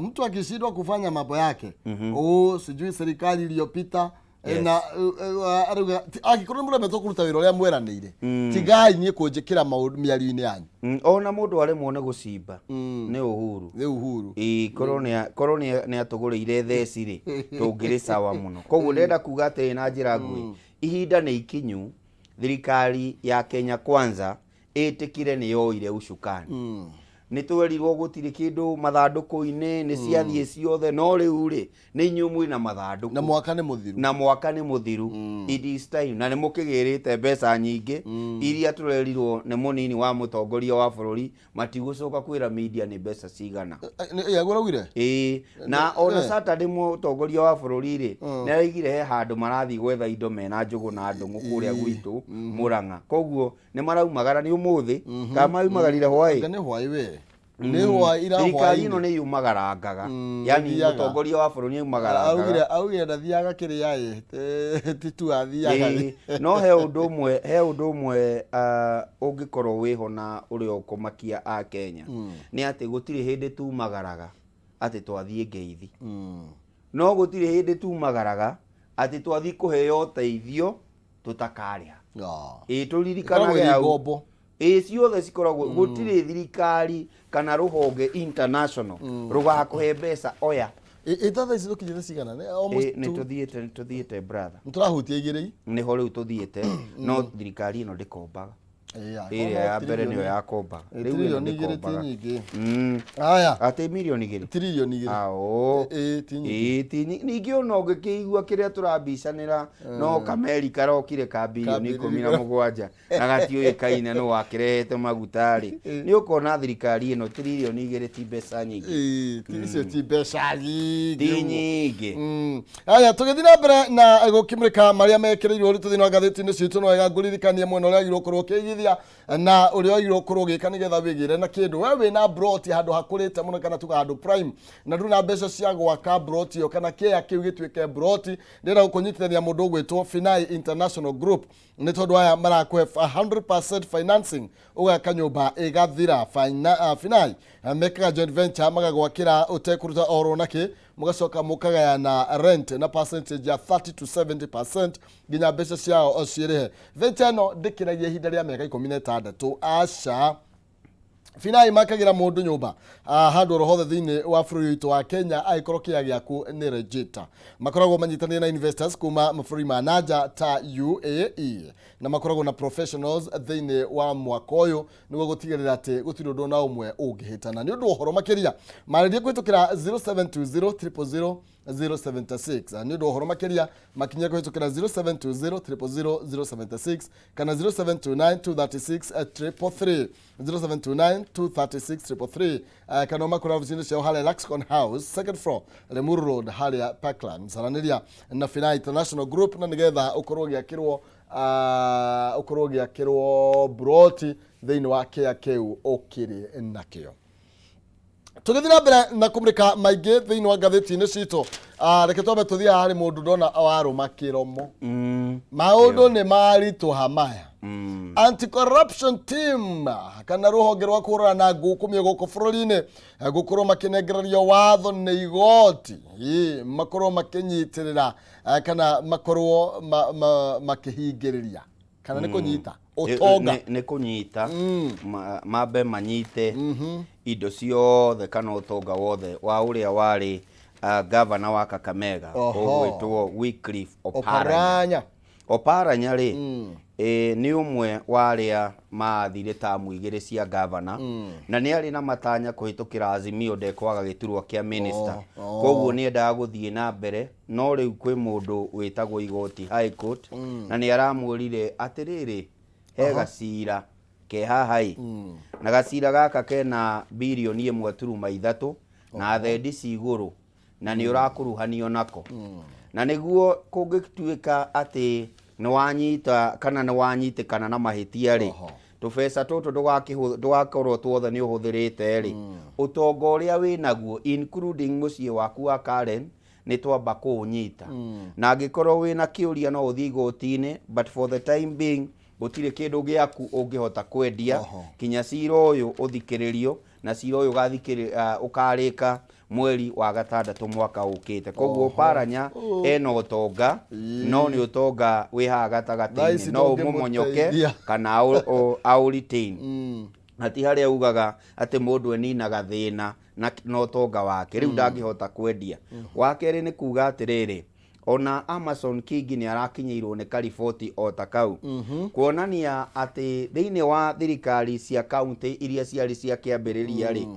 mtu akishindwa kufanya mambo yake, oh, sijui serikali iliyopita. Na arauga angĩkorwo nĩ mũremetwo kũruta wĩra ũrĩa mweranĩire, tigai niĩ kũnjĩkĩra maũndũ mĩario-inĩ yanyu. Ona mũndũ aremwo nĩ gũcimba nĩ Uhuru. Nĩ Uhuru. Ĩĩ, korwo nĩ atũgũrĩire theci rĩ, tũngĩrĩ sawa mũno. Koguo ndĩrenda kuga atĩrĩ na njĩra nguhĩ, ihinda nĩ ikinyu thirikari ya Kenya Kwanza ĩtĩkĩre nĩ yoire ucukani. Nĩ twerirwo gũtirĩ kĩndũ mathandũkũ-inĩ, nĩ ciathiĩ ciothe, no rĩu rĩ, nĩ inyuĩ mwĩna mathandũkũ. Na mwaka nĩ mũthiru. Na mwaka nĩ mũthiru. It is time. Na nĩ mũkĩgĩrĩte mbeca nyingĩ iria tũrerirwo nĩ mũnini wa mũtongoria wa bũrũri matigũcoka kwĩra media nĩ mbeca cigana. Agũraugire? Ĩĩ, na ona Saturday mũtongoria wa bũrũri rĩ, nĩ araigire he handũ marathiĩ gwetha indo mena njũgũ na ndũng'ũ kũrĩa gwitũ Mũrang'a. Koguo nĩ maraumagara nĩ ũmũthĩ, kana maumagarire hwaĩ? Nĩ hwaĩ we. Nĩ hwaĩ ira Thirikari hwaĩ-inĩ. ĩno nĩ yumagarangaga. Yani ĩthiaga. mũtongoria wa bũrũri nĩ yumagarangaga. Augire ndathiaga kĩrĩa ĩ, ti tu athiaga. Ĩĩ, no he ũndũ ũmwe, he ũndũ ũmwe ũngĩkorwo wĩho na ũrĩa ũkũmakia a Kenya, nĩ atĩ gũtirĩ hĩndĩ tumagaraga atĩ twathiĩ ngeithi. No gũtirĩ hĩndĩ tumagaraga atĩ twathiĩ kũheo ũteithio tũtakarĩha. Ĩĩ, tũririkanage Ĩkoragwo ĩrĩ hau. ngombo. Ĩĩ, ciothe cikoragwo, gũtirĩ thirikari kana rũhonge international rũgakũhe mbeca oya. Ĩ ta thaa ici tũkinyĩte cigana? Nĩ almost Ĩĩ, nĩ two. tũthiĩte, nĩ tũthiĩte brother. Nĩ tũrahutia igĩrĩ. Nĩho rĩu tũthiĩte, no thirikari ĩno ndĩkombaga. Ĩĩ, Ĩrĩa ya mbere nĩyo yakombaga. Rĩu ĩno Tririoni igĩrĩ ti ndĩkombaga. nyingĩ. Aya. Atĩ mirioni igĩrĩ? Tririoni igĩrĩ. Ao. Ĩĩ, ti nyingĩ. Ĩĩ, ti nyingĩ. Ningĩ ona ũngĩkĩigua kĩrĩa tũrambicanĩra, no kameri karokire ka birioni ikũmi na mũgwanja na gatiũĩkaine nũ wakĩrehete maguta rĩ, nĩ ũkona thirikari ĩno tririoni igĩrĩ ti mbeca nyingĩ. Ĩĩ, icio ti mbeca nyingĩ Ti ũguo. nyingĩ. Aya, tũgĩthiĩ na mbere na gũkĩmũrĩka marĩa mekĩrĩirwo ũritũ thĩinĩ wa ngathĩti-inĩ citũ, no wega ngũririkanie mwena ũrĩa wagĩrĩirwo gũkorwo ũkĩigithia na ũrĩa wagĩrĩirwo gũkorwo ũgĩka nĩgetha wĩgĩre na kĩndũ. We wĩna broti handũ hakũrĩte mũno kana tuga handũ prime, na ndũrĩ na mbeca cia gwaka broti ĩyo kana kĩea kĩu gĩtuĩke broti, ndĩrenda gũkũnyitithania mũndũ ũgwĩtwo Finai International Group, nĩ tondũ aya marakũhe 100% financing ũgaka nyũmba ĩgathira. Finai mekaga joint venture, magagwakĩra ũtekũruta oro nakĩ, mũgacoka mũkagayana rent na percentage ya 30 to 70% nginya mbeca ciao ciĩrĩhe. Venture ĩno ndĩkĩragia ihinda rĩa mĩaka 16. Aca, Finai makagira mũndũ nyũmba handũ oro hothe thĩinĩ wa bũrũri witũ wa Kenya angĩkorwo kĩea gĩaku nĩ legit. Makoragwo manyitanĩire na investors kuma mabũrũri ma nanja ta UAE, na makoragwo na professionals thĩinĩ wa mwaka ũyũ nĩguo gũtigĩrĩra atĩ gũtirĩ ũndũ ona ũmwe ũngĩhĩtana. Nĩ ũndũ wa ũhoro makĩria marĩrie kũhĩtũkĩra 0720 000 076. Nĩ ũndũ wa ũhoro makĩria makinyie kũhĩtũkĩra 0720 000 076 kana 0729 236 333, 0729 236 333, kana ũmakore ofici-inĩ ciao harĩa Luxcon House, second floor, Limuru Road, harĩa Parklands. Aranĩria na Finai International Group na nĩgetha ũkorwo ũgĩakĩrwo ũkorwo ũgĩakĩrwo broti thĩinĩ wa kĩa kĩu ũkĩrĩ nakĩo. Tũgĩthiĩ na mbere na kũmũrĩka maingĩ thĩinĩ wa ngathĩti-inĩ citũ, reke twambe tũthiĩ haha harĩ mũndũ ndona warũma kĩromo. Maũndũ nĩ maritũha maya. Anti-corruption team kana rũhonge rwa kũhũrana na ngukumio gũkũ bũrũri-inĩ gũkorwo makĩnengererio watho nĩ igoti, makorwo makĩnyitĩrĩra kana makorwo makĩhingĩrĩria kana nĩ kũnyita ũtonga. Nĩ kũnyita, mambe manyite indo ciothe kana ũtonga wothe wa ũrĩa warĩ gavana wa Kakamega ũgwĩtwo Wycliffe Oparanya. Oparanya. Oparanya rĩ, nĩ ũmwe wa arĩa mathire tamu igĩrĩ cia gavana, na nĩ arĩ na matanya kũhĩtũkĩra Azimio ndekwaga gĩturwa kĩa minister. Koguo nĩ endaga gũthiĩ na mbere, no rĩu kwĩ mũndũ wĩtagwo igoti High Court, na nĩ aramwĩrire atĩrĩrĩ, he gacira ke haha ĩ, na gacira gaka kena birioni 1.3 na thendi ci igũrũ, na nĩ ũrakuruhanio nako. Na nĩguo kũngĩtuĩka atĩ nĩ wanyita kana nĩ wanyitĩkana na mahĩtia rĩ, tũbeca tũtũ ndũgakorwo tuothe nĩ ũhũthĩrĩte rĩ, ũtonga ũrĩa wĩ naguo including mũciĩ waku wa Karen nĩ twamba kũũnyita. Na angĩkorwo wĩna kĩũria no ũthiĩ igoti-inĩ, but for the time being gũtirĩ kĩndũ gĩaku ũngĩhota kwendia kinya cira ũyũ ũthikĩrĩrio, na cira ũyũ ũkarĩka mweri wa gatandatũ mwaka ũkĩte. Koguo Oparanya ena ũtonga, no nĩ ũtonga wĩ haha gatagatĩ-inĩ, no ũmũmonyoke kana aũ retain. Na ti harĩa ugaga atĩ mũndũ eninaga thĩna na ũtonga wake, rĩu ndangĩhota kwendia. Wa kerĩ nĩ kuga atĩrĩrĩ, ona Amason Kingi nĩ arakinyĩirwo nĩ kariboti o ta kau, kuonania atĩ thĩinĩ wa thirikari cia kaunti iria ciarĩ cia kĩambĩrĩria rĩ,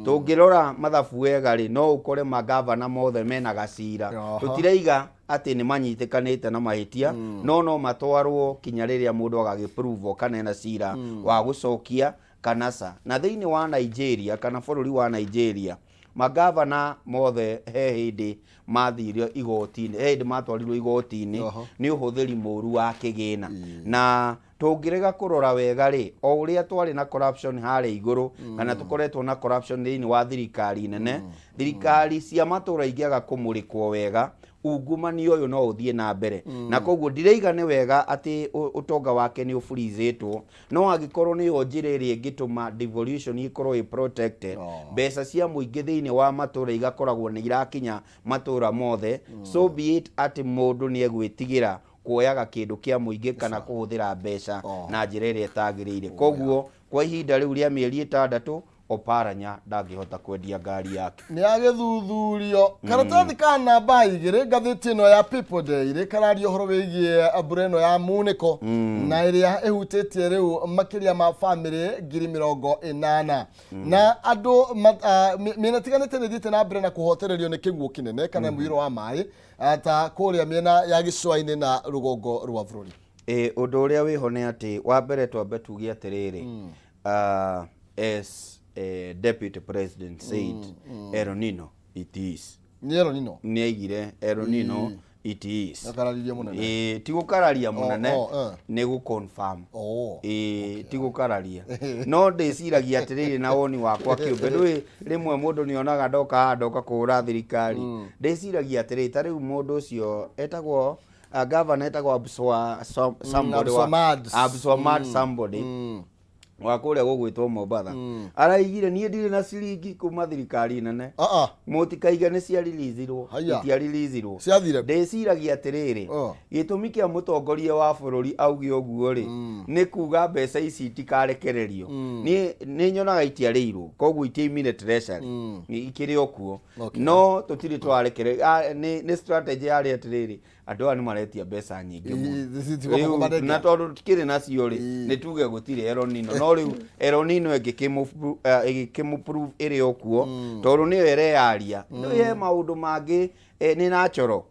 tũngĩrora mathabu wega rĩ, no ũkore magavana mothe mena gacira. Tũtiraiga atĩ nĩ manyitĩkanĩte na mahĩtia, no matwarwo kinya rĩrĩa mũndũ agagĩprove kana ena cira wa gũcokia kana ca. Na thĩinĩ wa Nigeria kana bũrũri wa Nigeria, magavana mothe he hĩndĩ mathire igoti-inĩ, he hĩndĩ matwarirwo igoti-inĩ nĩ ũhũthĩri mũru wa kĩgĩna. Na tũngĩrega kũrora wega rĩ, o ũrĩa twarĩ na corruption harĩa igũrũ, kana tũkoretwo na corruption thĩinĩ wa thirikari nene, thirikari cia matũra ingĩaga kũmũrĩkwo wega, ungumania ũyũ no ũthiĩ na mbere. Na koguo ndiraiga nĩ wega atĩ ũtonga wake nĩ ũburizĩtwo, no angĩkorwo nĩyo njĩra ĩrĩa ĩngĩtũma devolution ĩkorwo ĩ protected, mbeca cia mũingĩ thĩinĩ wa matũra igakoragwo nĩ irakinya matũra mothe, so be it atĩ mũndũ nĩ egwĩtigĩra kuoyaga kĩndũ kĩa mũingĩ kana kũhũthĩra mbeca na njĩra ĩrĩa ĩtagĩrĩire. Koguo kwa ihinda rĩu rĩa mĩeri 6 Oparanya ndangĩhota kwendia ngari yake. Nĩ agĩthuthurio. Karatathi ka namba 2 ngathĩti ĩno ya People Daily kararia ũhoro wĩgiĩ mbura ĩno ya munĩko na ĩrĩa ĩhutĩtie rĩu makĩria ma bamĩrĩ 80,000 na andũ mĩena ĩtiganĩte nĩ ĩthiĩte na mbere na kũhotererio nĩ kĩguũ kĩnene kana mũiyũro wa maĩ ta kũrĩa mĩena ya gĩcũa-inĩ na rũgongo rwa bũrũri. Ũndũ ũrĩa wĩho nĩ atĩ wa mbere twambe tuge atĩrĩrĩ, as deputy president said, El Nino it is. Nĩ El Nino. Nĩ aigire El Nino it is. Akararirie mũnene. Ti gũkararia mũnene, nĩ gũ confirm. Ti gũkararia. No ndĩciragia atĩrĩrĩ na woni wakwa kĩũmbe, ndũĩ rĩmwe mũndũ nĩ onaga ndoka haha ndoka kũhũra thirikari. Ndĩciragia atĩrĩrĩ, ta rĩu mũndũ ũcio etagwo governor etagwo Abswa somebody wa Abswamad. Abswamad somebody wa kũrĩa gũgwĩtwo Mombatha. Araigire niĩ ndirĩ na ciringi kuma thirikari nene. Mũtikaige nĩ cia release-irwo. Haiya. Itia release-irwo. Ciathire. Ndĩciragia atĩrĩrĩ, gĩtũmi kĩa mũtongoria wa bũrũri auge ũguo rĩ, nĩ kuga mbeca ici itikarekererio. Niĩ nĩ nyonaga itiarĩirwo, koguo itiaimire treasury. Ikĩrĩ o kuo. No tũtirĩ twarekererio. Nĩ strategy yarĩ atĩrĩrĩ, andũ aya nĩ maretia mbeca nyingĩ mũno. Rĩu, na tondũ tikĩrĩ nacio rĩ, nĩ tuge gũtirĩ El Nino. No rĩu El Nino ĩngĩkĩmũ-prove ĩrĩ o kuo, tondũ nĩyo ĩreyaria. Nĩ he maũndũ mangĩ, nĩ natural.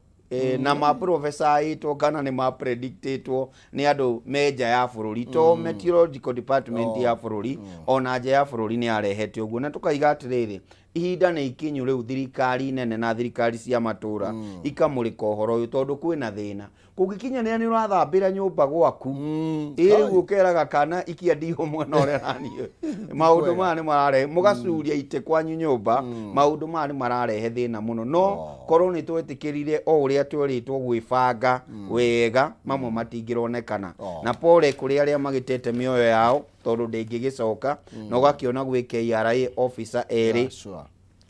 Na ma-prophesy-ĩtwo kana nĩ ma-predict-ĩtwo nĩ andũ me nja ya bũrũri. To meteorological department ya bũrũri, ona nja ya bũrũri nĩ yarehete ũguo. Na tũkaiga atĩrĩrĩ, ihinda nĩ ikinyu rĩu thirikari nene na thirikari cia matũra ikamũrĩka ũhoro ũyũ, tondũ kwĩna thĩna. Kũngĩkinya nĩ ũrathambĩra nyũmba gwaku, ĩ rĩu ũkeraga kana ikia ndihũ mwena ũrĩa naniĩ. Maũndũ maya nĩ mararehe, mũgacuria itĩ kwanyu nyũmba, maũndũ maya nĩ mararehe thĩna mũno. No korwo nĩ twetĩkĩrire o ũrĩa twerĩtwo gwĩbanga wega, mamwe matingĩronekana. Na pole kũrĩ arĩa magĩtete mĩoyo yao, tondũ ndĩngĩgĩcoka, na ũgakĩona gwĩ KRA officer erĩ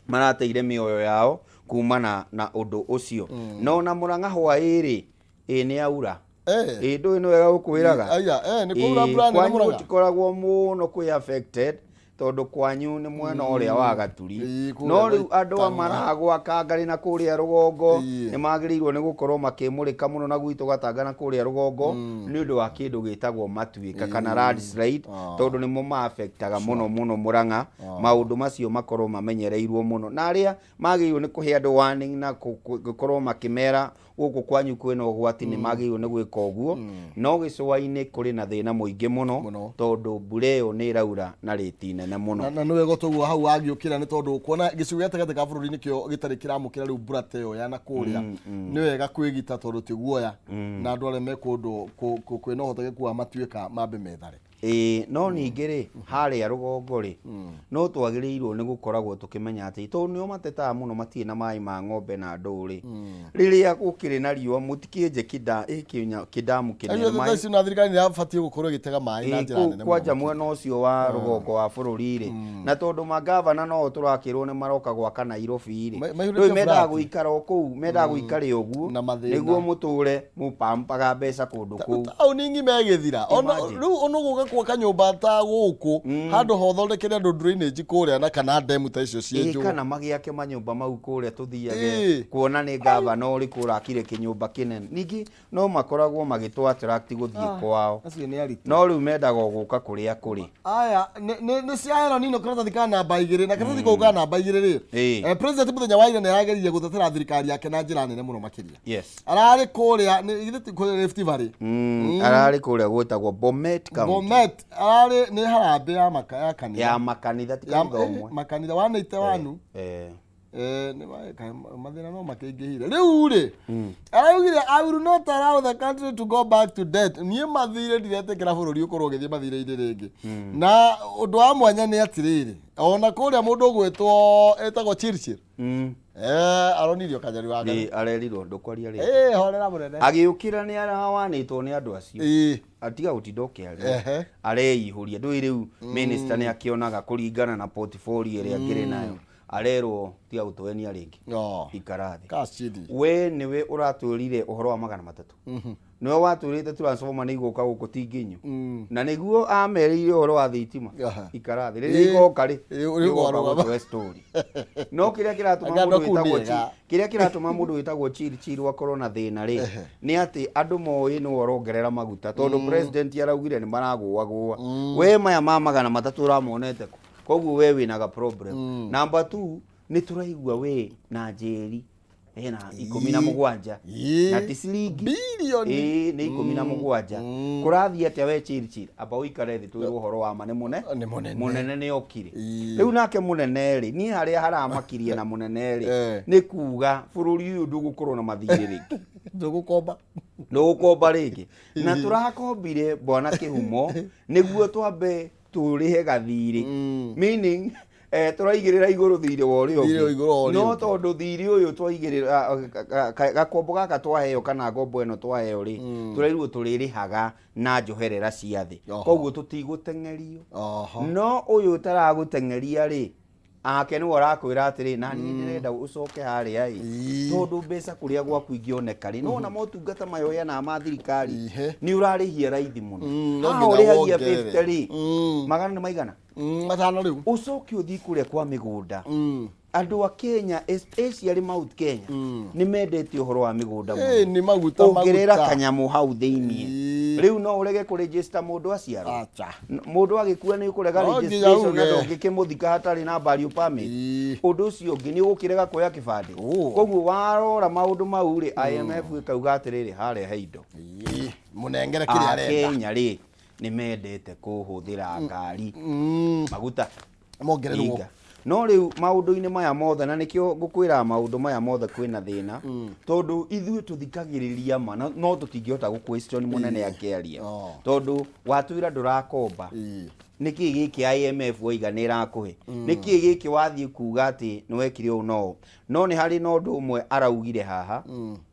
marateire mĩoyo yao kumana na ũndũ ũcio. No na Mũrang'a hwaĩ-rĩ, ĩ nĩ aura. Ĩ ndũĩ nĩ wega gũkwĩraga. Aya, nĩ kwaura mbura nene Kwanyu Mũrang'a. gũtikoragwo mũno kwĩ affected, Tondũ kwanyu nĩ mwena ũrĩa wa Gaturi. Ĩĩ, kũrĩa No rĩu andũ a Gwaitana. Maragwa, Kangarĩ na kũrĩa rũgongo nĩ magĩrĩirwo nĩ gũkorwo makĩmũrĩka mũno na gwitũ Gatanga na kũrĩa rũgongo nĩ ũndũ wa kĩndũ gĩtagwo matuĩka kana landslide, tondũ nĩmo ma affectaga mũno mũno Mũrang'a. Maũndũ macio makorwo mamenyereirwo mũno, na arĩa magĩrĩirwo nĩ kũhe andũ warning na gũkorwo makĩmera gũkũ kwanyu kwĩna ũgwati nĩ magĩrĩirwo nĩ gwĩka ũguo. No gĩcũa-inĩ kũrĩ na thĩna mũingĩ mũno, Mũno. tondũ mbura ĩyo nĩ ĩraura na rĩti nene mũno. Na nĩ wega toguo hau wagĩũkĩra, nĩ tondũ kuona gĩcigo gĩa gatagatĩ ka bũrũri nĩkĩo gĩtarĩ kĩramũkĩra rĩu mbura ta ĩyo ya na kũrĩa, nĩ wega kwĩgita tondũ ti guoya, na andũ arĩa me kũndũ kwĩna ũhotekeku wa matuĩka mambe methare. Ĩĩ, no ningĩ rĩ, harĩa rũgongo rĩ, no twagĩrĩirwo nĩ gũkoragwo tũkĩmenya atĩ tondũ nĩo matetaga mũno matirĩ na maĩ ma ng'ombe na ndũũ rĩ, rĩrĩa gũkĩrĩ na riũa mũtikĩenje kĩndamu kĩnene Thaa maĩ ici na thirikari nĩ yabatiĩ gũkorwo ĩgĩtega maĩ na Ĩĩ, njĩra kũu nene mũno. Kwanja mwena ũcio wa rũgongo wa bũrũri rĩ, na tondũ mangavana no tũrakĩrwo nĩ maroka gwaka Nairobi rĩ, Maihũrĩte rĩu mendaga flat. gũikara o kũu, mendaga gũikara ũguo Na mathĩna. Nĩguo mũtũre mũpampaga mbeca kũndũ kũu. Taũni ng'ima ĩgĩthira. Ona Imagine. rĩu ona ũgũka gwaka nyũmba ta gũkũ handũ hothondekere andũ drainage kũrĩa na kana ndemu ta icio Ĩĩ, cienjwo. Kana magĩake manyũmba mau kũrĩa tũthiage kuona nĩ gavana ũrĩkũ ũrakire kĩnyũmba kĩnene. Ningĩ no makoragwo magĩtũ attract gũthiĩ kwao. Acio nĩ aritũ. No rĩu mendaga o gũka kũrĩa kũrĩ. Aya nĩ cia El Nino, karatathi ka namba 2, na karatathi kau ka namba 2 rĩ, president mũthenya wa ira nĩ arageririe gũtetera thirikari yake na njĩra nene mũno makĩria. Ararĩ kũrĩa githĩ ti kũrĩa Rift Valley? Ararĩ kũrĩa gwĩtagwo Bomet County. Bomet ararĩ nĩ harambĩ ya maka ya kanitha. Ya makanitha, ti Ya kanitha ũmwe. Makanitha 181. Nĩ mathĩna no makĩingĩhire rĩu rĩ, araugire, "I will not allow the country to go back to debt." Niĩ mathirĩ ndiretĩkĩra bũrũri ũkorwo ũgĩthiĩ mathirĩ-inĩ rĩngĩ. Na ũndũ wa mwanya nĩ atĩrĩrĩ, ona kũrĩa mũndũ ũgwĩtwo etagwo Chirchir aronirio kanyari wa Nĩ arerirwo ndũkwaria rĩngĩ. Horera mũnene. Agĩũkĩra nĩ arawanĩtwo nĩ andũ acio. Atiga gũtinda ũkĩaria. Areihũria ndũĩ rĩu minister nĩ akĩonaga kũringana na portfolio ĩrĩa akĩrĩ nayo, arerwo tiga gũtũhenia rĩngĩ. Ikara thĩ. Kacidi. We nĩwe ũratwĩrire ũhoro wa 300, nĩwe watwĩrĩte transformer nĩ igũka gũkũ ti nginyu, na nĩguo amerĩire ũhoro wa thitima. Ikara thĩ, rĩrĩa igoka rĩ, Rĩu nĩũgoka ũkarũgama. gũtũhe story. No kĩrĩa kĩratũma Anga mũndũ andũ kũu wĩtagwo nĩ ega. Kĩrĩa kĩratũma mũndũ wĩtagwo Chiri Chiru akorwo na thĩna rĩ, nĩ atĩ andũ moĩ nĩwe ũrongerera maguta, tondũ president araugire nĩ maragũagũa. We maya ma 300 ũramonete kũ? Koguo we wĩna ga problem. Number 2, nĩ tũraigua we na Njeri hena 17 na ti ciringi Bilioni. Ĩĩ, nĩ 17. Kũrathiĩ atĩa we Chiri Chiri? Amba ũikare thĩ twĩrwo ũhoro wa ma nĩ mũne Nĩ mũnene. Mũnene nĩ okire. Rĩu nake mũnene rĩ, niĩ harĩa haramakirie na mũnene rĩ, nĩ kuga bũrũri ũyũ ndũgũkorwo na mathirĩ rĩngĩ. Ndũgũkomba. Ndũgũkomba rĩngĩ, na tũrakombire bwana kĩhumo nĩguo twambe tũrĩhe gathirĩ, meaning tũraigĩrĩra igũrũ thirĩ wa ũrĩa Thirĩ ũngĩ. igũrũ wa ũrĩa No ũngĩ. tondũ thirĩ ũyũ twaigĩrĩra gakombo gaka twaheo kana ngombo ĩno twaheo rĩ, tũrairwo tũrĩrĩhaga na njoherera cia thĩ. Koguo tũtigũteng'erio. No ũyũ ũtaragũteng'eria rĩ, ake nĩwe ũrakwĩra atĩrĩ, na niĩ ndĩrenda ũcoke harĩa ĩ, tondũ mbeca kũrĩa gwaku ingĩoneka rĩ, nona motungata maya ũheanaga ma thirikari nĩ ũrarĩhia raithi mũno. No Haha nginya ũrĩhagia wongerere. 50 rĩ, magana nĩ maigana? 5 rĩu. Ũcoke ũthiĩ kũrĩa kwa mĩgũnda. Andũ a Kenya, especially Mount Kenya, nĩ mendete ũhoro wa mĩgũnda Ĩ, mũno. Nĩ maguta. Ongerera Maguta. kanyamũ hau thĩiniĩ. Rĩu no ũrege kũregister mũndũ aciarwo? Acha. Mũndũ agĩkua nĩ ũkũrega No nginya registration na uge. ndũngĩkĩmũthika hatarĩ na burial permit? Ũndũ ũcio ũngĩ nĩ ũgũkĩrega kuoya kĩbandĩ? Koguo warora maũndũ mau rĩ, IMF ĩkauga atĩrĩrĩ, harĩa he indo. Mũnengere kĩrĩa arenda. Akenya rĩ, nĩ mendete kũhũthĩra ngari, maguta Mongererwo. Hinga. No rĩu maũndũ-inĩ maya mothe, na nĩkĩo ngũkwĩra maũndũ maya mothe kwĩna thĩna, tondũ ithuĩ tũthikagĩrĩria ma no tũtingĩhota gũ question mũnene akĩaria, tondũ watwĩra ndũrakomba, nĩkĩ gĩkĩ IMF waiga nĩ ĩrakũhe? Nĩkĩ gĩkĩ wathiĩ kuga atĩ nĩ wekire ũũ? No nĩ harĩ na ũndũ ũmwe araugire haha,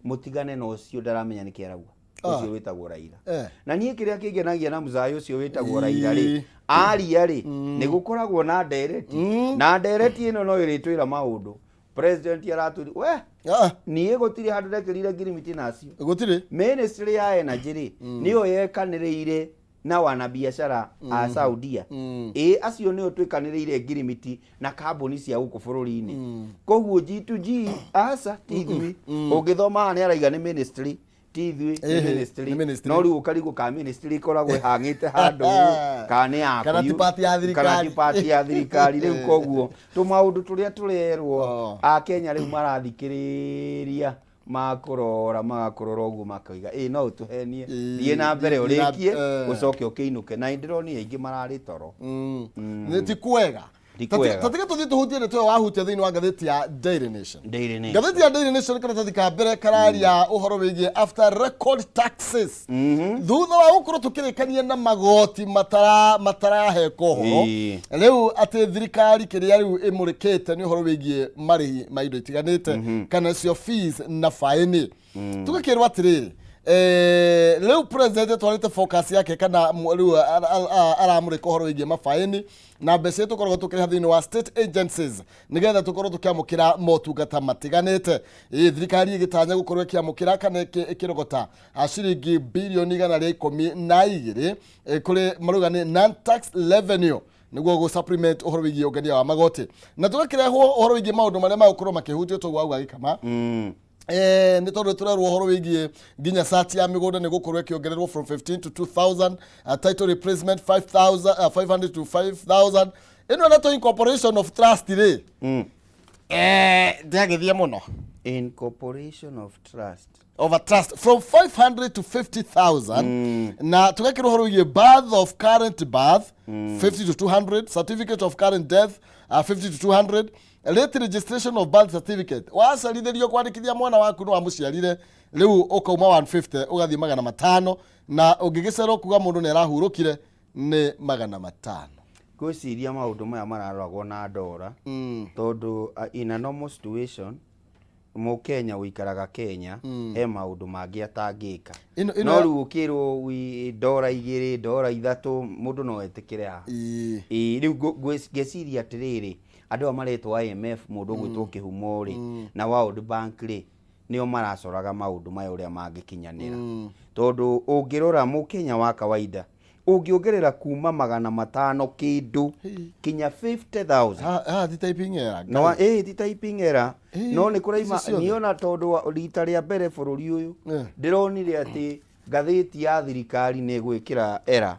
mũtigane na ũcio ndaramenya nĩkĩ arauga, ũcio wĩtagwo Raila. Na niĩ kĩrĩa kĩngenagia na mũcayũ ũcio wĩtagwo Raila rĩ, aria rĩ, nĩ gũkoragwo na ndereti, na ndereti ĩno no ĩrĩtwĩra maũndũ president aratwĩra we. Niĩ gũtirĩ handũ ndekĩrire ngirimiti nacio. Gũtirĩ. Ministry ya energy rĩ, nĩyo yekanĩrĩire. Na wanabiacara a Saudia, ĩ acio nĩo twĩkanĩrĩire ngirimiti na kambuni cia gũkũ bũrũri-inĩ. Koguo G2G aca ti ithuĩ. Ũngĩthoma haha nĩ araiga nĩ ministry, ti ithuĩ, nĩ ministry. Nĩ ministry. No rĩu ũkarigwo ka ministry ĩkoragwo ĩhang'ĩte handũ kana nĩ yaku Kana ti part ya thirikari. Kana ti part ya thirikari. Rĩu koguo tũmaũndũ tũrĩa tũrerwo akenya rĩu marathikĩrĩria, makũrora, magakũrora ũguo, makoiga ĩ no ũtũhenie. Thiĩ na mbere, ũrĩkie, ũcoke ũkĩinũke, na nĩndĩronire aingĩ mararĩ toro. Nĩ ti kwega. Ti kwega. Tatige tũthiĩ tũhutie ndeto ĩyo wahutia thĩinĩ wa ngathĩti ya Daily Nation. Daily Nation. Ngathĩti ya Daily Nation, karatathi ka mbere kararia ũhoro wĩgiĩ after record taxes, thutha wa gũkorwo tũkĩrĩkania na magoti mataraheka ũhoro. Rĩu atĩ thirikari kĩrĩa rĩu ĩmũrĩkĩte nĩ ũhoro wĩgiĩ marĩhi ma indo itiganĩte, kana cio fees na faĩni. Tũgakĩrwo atĩrĩrĩ, rĩu president atwarĩte focus yake kana rĩu aramũrĩka ũhoro wĩgiĩ mabaĩni na mbeca iria tũkoragwo tũkĩrĩha thĩinĩ wa state agencies nĩgetha tũkorwo tũkĩamũkĩra motungata matiganĩte. Thirikari ĩgĩtanya gũkorwo ĩkĩamũkĩra kana ĩkĩrogota ciringi birioni 112 kũrĩ marauga nĩ non tax revenue, nĩguo gũ supplement ũhoro wĩgiĩ ũngania wa magoti. Na tũgakĩrehwo ũhoro wĩgiĩ maũndũ marĩa magũkorwo makĩhutio toguo auga gĩkama. Nĩ tondũ tũrerwo ũhoro wĩgiĩ nginya search ya mĩgũnda nĩ gũkorwo ĩkĩongererwo from 15 to 2000, title replacement 5000, 500 to 5000. Ĩno na to incorporation of trust rĩ, ndĩagĩthiĩ mũno. Incorporation of trust. Of a trust from 500 to 50,000. Na tũgekĩra ũhoro wĩgiĩ birth of current birth, 50 to 200, certificate of current death, 50 to 200, late registration of birth certificate, wacarithĩrio kwandĩkithia mwana waku nĩ wamũciarire rĩu, ũkauma 150 ũgathiĩ 500, na ũngĩgĩcerwo kuga mũndũ nĩ arahurũkire nĩ 500. Ngwĩciria maũndũ maya mararoragwo na ndora, tondũ in a normal situation mũkenya ũikaraga Kenya he maũndũ mangĩ atangĩka. No rĩu ũkĩrwo ndora 2, ndora 3, mũndũ no etĩkĩre haha. Ĩĩ, rĩu ngeciria atĩrĩrĩ, andũ aya maretwo IMF, mũndũ ũgwĩtwo Kĩhumo rĩ, na World Bank rĩ, nĩo maracoraga maũndũ maya ũrĩa mangĩkinyanĩra, tondũ ũngĩrora mũkenya wa kawaida ũngĩongerera kuma 500 kĩndũ kinya 50,000. Haha ti typing error. No ĩ ti typing error. No nĩ kũraima. Ici ciothe. Niona tondũ rita rĩa mbere bũrũri ũyũ ndĩronire atĩ ngathĩti ya thirikari nĩ ĩgwĩkĩra error.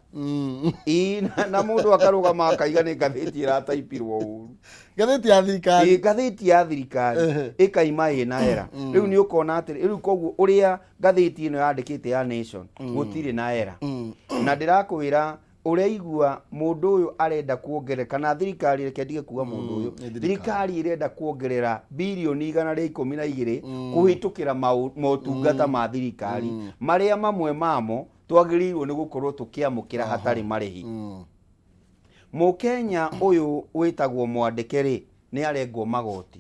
Ĩ, na mũndũ akarũgama akaiga nĩ ngathĩti ĩrataipirwo ũru. Ngathĩti ya thirikari. Ĩ, ngathĩti ya thirikari ĩkaima ĩna error. Rĩu nĩ ũkona atĩ rĩu koguo ũrĩa ngathĩti ĩno yandĩkĩte ya Nation gũtirĩ na error. Na ndĩrakwĩra ũraigua mũndũ ũyũ arenda kuongerera, kana thirikari, reke ndige kuga mũndũ ũyũ, Nĩ thirikari. Thirikari ĩrenda kuongerera birioni 112 kũhĩtũkĩra motungata ma thirikari marĩa mamwe mamo twagĩrĩirwo nĩ gũkorwo tũkĩamũkĩra hatarĩ marĩhi. Mũkenya ũyũ wĩtagwo mwandĩke rĩ, nĩ arengwo magoti,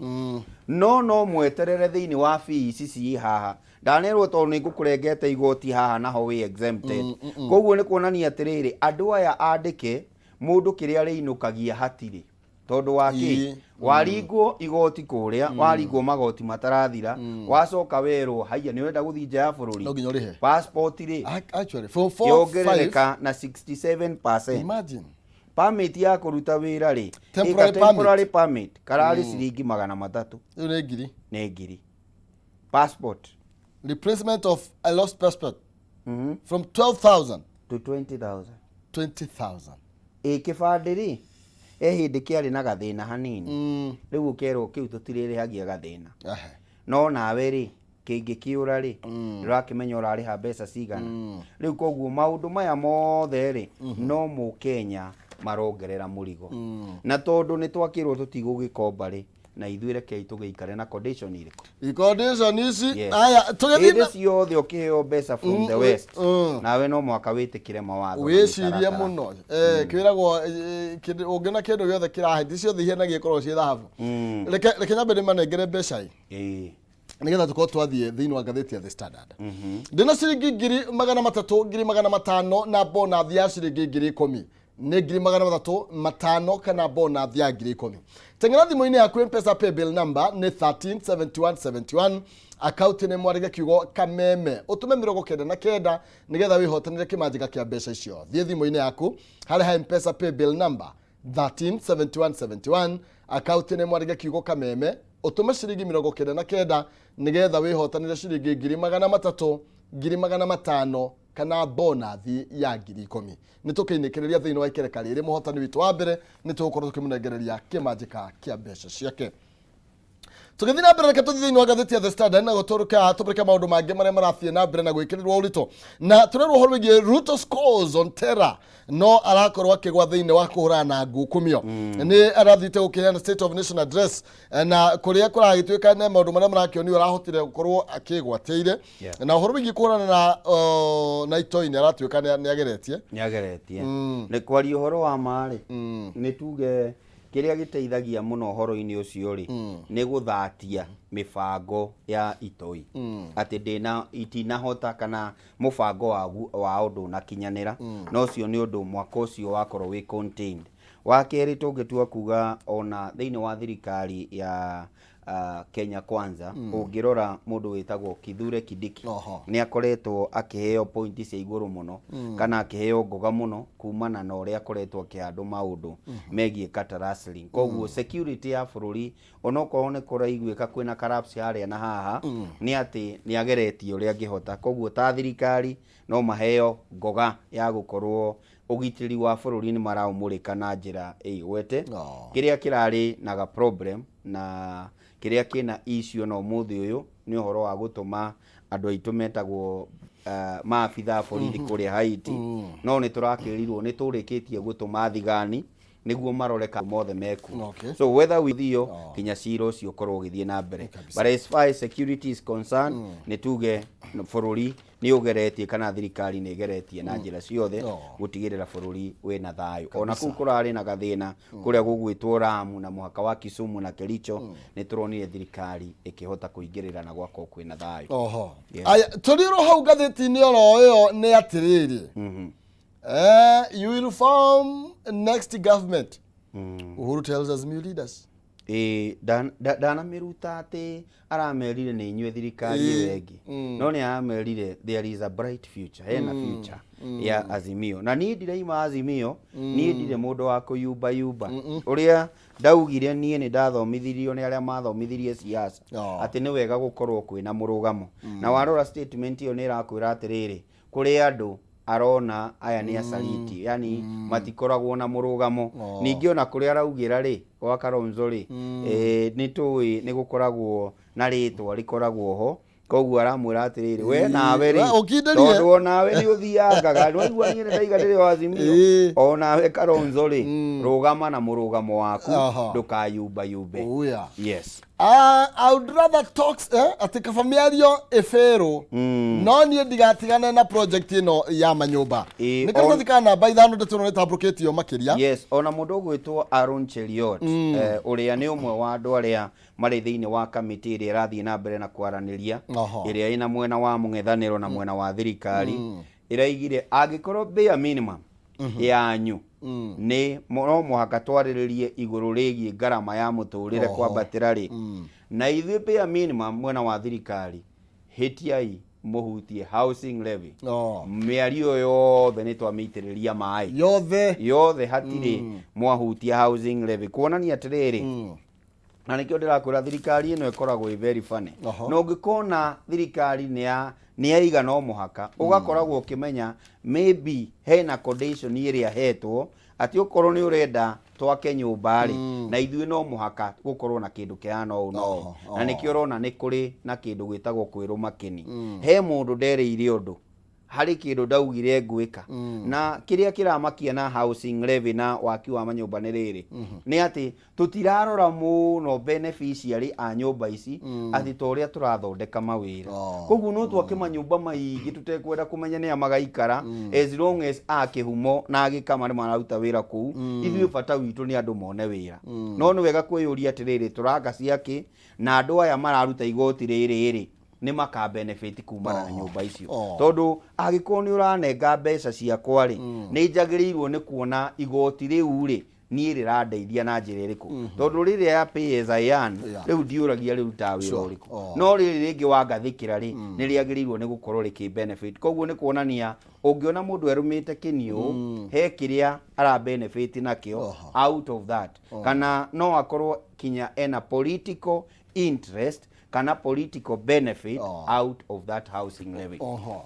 no mweterere thĩinĩ wa fee ici ciĩ haha ndanerwo, tondũ nĩ ngũkũrengete igoti haha naho wĩ exempted. Koguo nĩ kuonania atĩrĩrĩ, andũ aya andĩke, mũndũ kĩrĩa arĩinũkagia hatirĩ, tondũ wa kĩ? Waringwo igoti kũrĩa, waringwo magoti matarathira, wacoka werwo haiya nĩ ũrenda gũthiĩ nja ya bũrũri, No nginya ũrĩhe. Passport rĩ, Actually from 4 yongerereka na 67%. Imagine. Permit ya kũruta wĩra rĩ, Temporary. ĩka temporary permit kararĩ ciringi 300. Rĩu nĩ ngiri. Nĩ ngiri. Passport. Replacement of a lost passport from 12,000 to 20,000. 20,000. Ĩ kĩbandĩ rĩ, he hĩndĩ kĩarĩ na gathĩna hanini. Rĩu ũkerwo kĩu tũtirĩrĩhagia gathĩna. No nawe rĩ, kĩngĩkĩũra rĩ, ndũrakĩmenya ũrarĩha mbeca cigana. Rĩu koguo maũndũ maya mothe rĩ, no mũkenya marongerera mũrigo. Na tondũ nĩ twakĩrwo tũtigũgĩkomba rĩ, na ithuĩ rekei tũgĩikare na condition irĩkũ? Condition ici. Yes. Aya tũgĩthiĩ Hĩndĩ ciothe ũkĩheo mbeca from the West, nawe no mũhaka wĩtĩkĩre mawatho na Wĩcirie mĩtaratara. mũno. Kwĩragwo ũngĩona kĩndũ gĩothe kĩrahe ciothe iheanagia ikoragwo ciĩ thahabu. Reke nyambe ndĩmanengere mbeca ĩ, nĩgetha tũkorwo twathiĩ thĩinĩ wa ngathĩti ya The Standard. Ndĩna ciringi 300,000, 500,000 na bonathi ya ciringi 10,000. Nĩ 300,000, 500 kana bonathi ya 10,000. Teng'era thimũ-inĩ yaku Mpesa paybill number nĩ 137171, akaunti nĩ mwarĩge kiugo Kameme, ũtũme 99 nĩgetha wĩhotanĩre kĩmanjĩka kĩa mbeca icio. Thiĩ thimũ-inĩ yaku harĩa ha Mpesa paybill number 137171, akaunti nĩ mwarĩge kiugo Kameme, ũtũme ciringi 99 nĩgetha wĩhotanĩre ciringi 300,000, 500,000 kana bonathi ya 10,000. Nĩ tũkĩinĩkĩrĩria thĩinĩ wa ikereka rĩrĩ mũhotani witũ wa mbere nĩ tũgũkorwo tũkĩmũnengereria kĩmanjĩka kĩa mbeca ciake. Tũgĩthiĩ na mbere, reke tũthiĩ thĩinĩ wa ngathĩti ya The Standard na gũtũrũka tũmũrĩke maũndũ mangĩ marĩa marathiĩ na mbere na gwĩkĩrĩrwo ũritũ, na tũrerwo ũhoro wĩgiĩ Ruto scores on terror, no arakorwo akĩgwa thĩinĩ wa kũhũrana na ngukumio. Nĩ arathiĩte gũkĩheana State of Nation Address, na kũrĩa kũragĩtuĩka nĩ maũndũ marĩa marakĩonio arahotire gũkorwo akĩgwatĩire. Na ũhoro wĩgiĩ kũhũrana na itoi nĩ aratuĩka nĩ ageretie. Nĩ ageretie. Nĩ kwaria ũhoro wa ma rĩ, nĩ tuge kĩrĩa gĩteithagia mũno ũhoro-inĩ ũcio rĩ, nĩ gũthatia mĩbango ya itoi atĩ ndĩna itinahota kana mũbango wao ndũnakinyanĩra, na ũcio nĩ ũndũ mwaka ũcio wakorwo wĩ contained. Wa kerĩ, tũngĩtua kuga ona thĩinĩ wa thirikari ya Kenya Kwanza, ũngĩrora mũndũ wĩtagwo Kithure Kindiki, nĩ akoretwo akĩheo pointi cia igũrũ mũno kana akĩheo ngoga mũno kumana na ũrĩa akoretwo akĩhandũ maũndũ megiĩ cattle rustling. Koguo security ya bũrũri, onokorwo nĩ kũraiguĩka kwĩna collapse harĩa na haha, nĩ atĩ nĩ ageretie ũrĩa angĩhota. Koguo ta thirikari no maheo ngoga ya gũkorwo ũgitĩri wa bũrũri nĩ maraũmũrĩka na njĩra ĩigwete. Kĩrĩa kĩrarĩ na ga problem na kĩrĩa kĩna issue na ũmũthĩ ũyũ nĩ ũhoro wa gũtũma andũ aitũ metagwo maabitha a borithi kũrĩa Haiti, no nĩ tũrakĩrirwo nĩ tũrĩkĩtie gũtũma thigani nĩguo marore ka mothe meku. So whether we thio kinya cira ũcio ũkorwo ũgĩthiĩ na mbere. But as far as security is concerned, nĩ tuge bũrũri nĩ ũgeretie kana thirikari nĩ ĩgeretie na njĩra ciothe gũtigĩrĩra bũrũri wĩna thayũ. Ona kũu kũrarĩ na gathĩna kũrĩa gũgwĩtwo Ramu na mũhaka wa Kisumu na Kericho, nĩ tũronire thirikari ĩkĩhota kũingĩrĩra na gwakorwo kwĩna thayũ. Yes. Aya, tũrĩ oro hau ngathĩti-inĩ oro ĩyo nĩ atĩrĩrĩ, you will form next government, Uhuru tells Azimio leaders. Ĩĩ, ndanamĩruta atĩ aramerire nĩ inyuĩ thirikari ĩyo ĩngĩ, no nĩ aramerire there is a bright future, hena future ya Azimio, na niĩ ndiraima Azimio. Niĩ ndirĩ mũndũ wa kũyumbayumba. Ũrĩa ndaugire, niĩ nĩ ndathomithirio nĩ arĩa mathomithirie siasa atĩ nĩ wega gũkorwo kwĩna mũrũgamo, na warora statement ĩyo nĩ ĩrakwĩra atĩrĩrĩ, kũrĩ andũ arona aya nĩ acariti, yani matikoragwo na mũrũgamo. Ningĩ ona kũrĩa araugĩra rĩ, gwa Kalonzo rĩ, nĩ tũĩ nĩ gũkoragwo na rĩtwa rĩkoragwo ho, koguo aramwĩra atĩrĩrĩ, we nawe rĩ, We, ũkindĩrie. Tondũ onawe nĩ ũthiangaga, nĩwaigua niĩ nĩ ndaiga ndĩrĩ wa Azimio, onawe Kalonzo rĩ, rũgama na mũrũgamo waku, ndũkayumbayumbe. Uya. Yes. I would rather talks, atĩ kaba mĩario ĩbĩrwo, no niĩ ndigatigane na project ĩno ya manyũmba. Nĩ karatathi ka namba 5, ndeto ĩno nĩtambũrũkĩtio makĩria. Yes, ona mũndũ ũgwĩtwo Aaron Cheruiyot, ũrĩa nĩ ũmwe wa andũ arĩa marĩ thĩinĩ wa kamĩtĩ ĩrĩa ĩrathiĩ na mbere na kwaranĩria, ĩrĩa ĩna mwena wa mũng'ethanĩro na mwena wa thirikari, ĩraigire angĩkorwo bare minimum yanyu nĩ no mũhaka twarĩrĩrie igũrũ rĩgiĩ ngarama ya mũtũrĩre kwambatĩra rĩ, na ithuĩ bare minimum mwena wa thirikari, hĩtiai mũhutie housing levy. Mĩario yothe nĩ twamĩitĩrĩria maĩ yothe. Yothe, hatirĩ mwahutia housing levy, kuonania atĩrĩrĩ, na nĩkĩo ndĩrakwĩra thirikari ĩno ĩkoragwo ĩ very funny. Na ũngĩkona thirikari nĩ yaiga no mũhaka, ũgakoragwo ũkĩmenya maybe hena condition ĩrĩa hetwo atĩ okorwo nĩ ũrenda twake nyũmba rĩ, na ithuĩ no mũhaka gũkorwo na kĩndũ kĩhana ũũ na ũũ. Na nĩkĩo ũrona nĩ kũrĩ na kĩndũ gĩtagwo kwĩrũma kĩni. He mũndũ ndereire ũndũ, harĩ kĩndũ ndaugire ngwĩka, na kĩrĩa kĩramakia na housing levy na waki wa manyũmba nĩ rĩrĩ, nĩ atĩ tũtirarora mũno beneficiary a nyũmba ici atĩ ta ũrĩa tũrathondeka mawĩra. Koguo no twake manyũmba maingĩ tũtekwenda kũmenya nĩa magaikara, as long as a kĩhumo na agĩkama nĩ mararuta wĩra kũu. Ithuĩ bata witũ nĩ andũ mone wĩra. No nĩ wega kwĩyũria atĩrĩrĩ, tũraka ciakĩ na andũ aya mararuta igoti rĩrĩ rĩ, nĩ maka benefit kumana na nyũmba icio? Tondũ angĩkorwo nĩ ũranenga mbeca ciakwa rĩ, nĩ njagĩrĩirwo nĩ kuona igoti rĩu rĩ Niĩ rĩrandeithia na njĩra ĩrĩkũ? Tondũ rĩrĩa ya pay as I earn, rĩu ndiũragia rĩrutaga wĩra ũrĩkũ. No rĩrĩ rĩngĩ wangathĩkĩra rĩ, nĩ rĩagĩrĩirwo nĩ gũkorwo rĩkĩ benefit. Koguo nĩ kuonania ũngĩona mũndũ erũmĩte kĩniũ, he kĩrĩa ara benefit nakĩo out of that. Kana no akorwo kinya ena political interest kana political benefit out of that housing levy. Oho.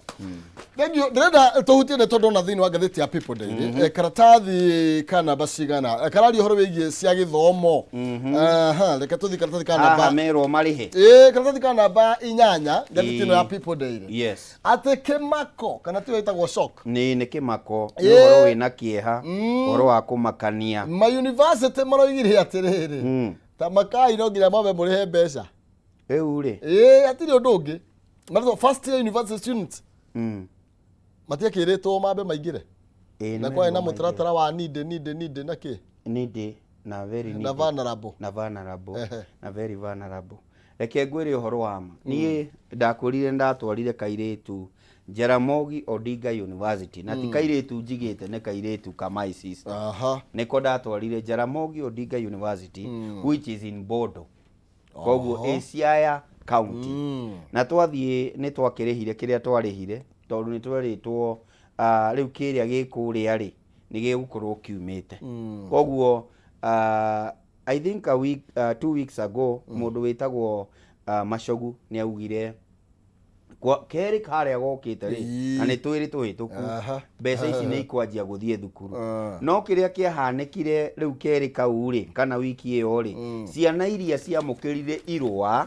Thank you. Ndĩrenda tũhutie ndeto ndona thĩinĩ wa ngathĩti ya People Daily. Karatathi ka namba cigana? Kararia ũhoro wĩgiĩ cia gĩthomo. Aha, reke tũthiĩ karatathi ka Haha namba merwo marĩhe. Karatathi ka namba 8 ngathĩti ĩno ya People Daily. Atĩ kĩmako kana tiyo ĩtagwo shock. Nĩ kĩmako, nĩ ũhoro wĩna kĩeha, ũhoro wa kũmakania. Ma university maroigire atĩrĩrĩ, ta makai no nginya mwambe mũrĩhe mbeca. Rĩu rĩ. Hatirĩ ũndũ ũngĩ. Maretwo first year university students. Matiakĩrĩtwo mambe maingĩre. Na kwarĩ na mũtaratara wa needy needy needy na kĩ? Needy na very Na needy. vulnerable. Na vulnerable. Na very vulnerable. Reke ngwĩre ũhoro wa ma. Niĩ ndakwĩrire ndatwarire kairĩtu Jaramogi Odinga University. Na ti kairĩtu njigĩte, nĩ kairĩtu ka my sister. Nĩko ndatwarire Jaramogi Odinga University, which is in Bondo. Koguo ĩ Siaya County. Na twathiĩ nĩ twakĩrĩhire kĩrĩa twarĩhire, tondũ nĩ twerĩtwo rĩu kĩrĩa gĩ kũrĩa rĩ, nĩ gĩgũkorwo kiumĩte. Koguo I think a week, 2 weeks ago, mũndũ wĩtagwo Macogu nĩ augire kwa kerĩ karĩa gokĩte rĩ, na nĩ twĩrĩ tũhĩtũku, mbeca ici nĩ ikwanjia gũthiĩ thukuru. No kĩrĩa kĩahanĩkire rĩu kerĩ kau rĩ, kana wiki ĩyo rĩ, ciana iria ciamũkĩrire irũa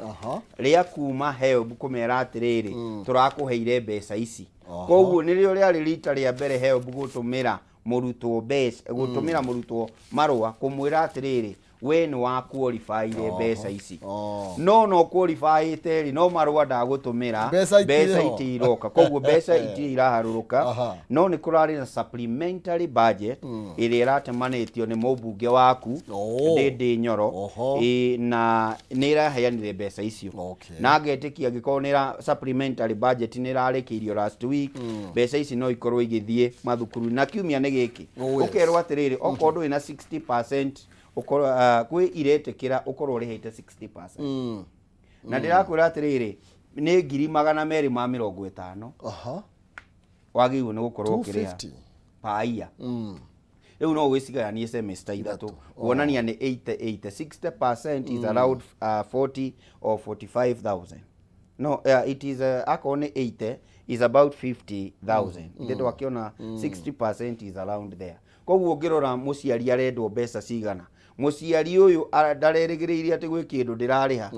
rĩa kuma HELB kũmera atĩrĩrĩ, tũrakũheire mbeca ici. Koguo nĩrĩo rĩarĩ rita rĩa mbere HELB gũtũmĩra mũrutwo mbeca, gũtũmĩra mũrutwo marũa kũmwĩra atĩrĩrĩ, we nĩ wa qualify-ire mbeca ici. No no qualify-ĩte rĩ, no marũa ndagũtũmĩra, Mbeca itirĩ mbeca ho. itirĩ iroka. Koguo mbeca itirĩ iraharũrũka. No nĩ kũrarĩ na supplementary budget ĩrĩa ĩratemanĩtio nĩ mũmbunge waku, Ndĩndĩ Nyoro. Na nĩ ĩraheanire mbeca icio. Na ngetĩkia angĩkorwo nĩ supplementary budget nĩ ĩrarĩkĩirio last week, mbeca ici no ikorwo igĩthiĩ mathukuru. Na kiumia nĩ gĩkĩ. Oh, yes. Ũkerwo atĩrĩrĩ, okorwo ndũrĩ na 60%, ũkorwo, kwĩ iretĩkĩra ũkorwo ũrĩhĩte 60%. Na ndĩrakwĩra atĩrĩrĩ, nĩ 250,000. Wagĩrĩirwo nĩ gũkorwo ũkĩrĩha. 250. Per year. Rĩu no ũgĩcigayanie semester ithatũ. Kuonania nĩ 80, 80. 60% is around 40 or 45,000. No, it is, akorwo nĩ 80 is about 50,000. Ithe twakĩona 60% is around there. Koguo ũngĩrora mũciari arendwo mbeca cigana. Mũciari ũyũ ndarerĩgĩrĩire atĩ gwĩ kĩndũ ndĩrarĩha.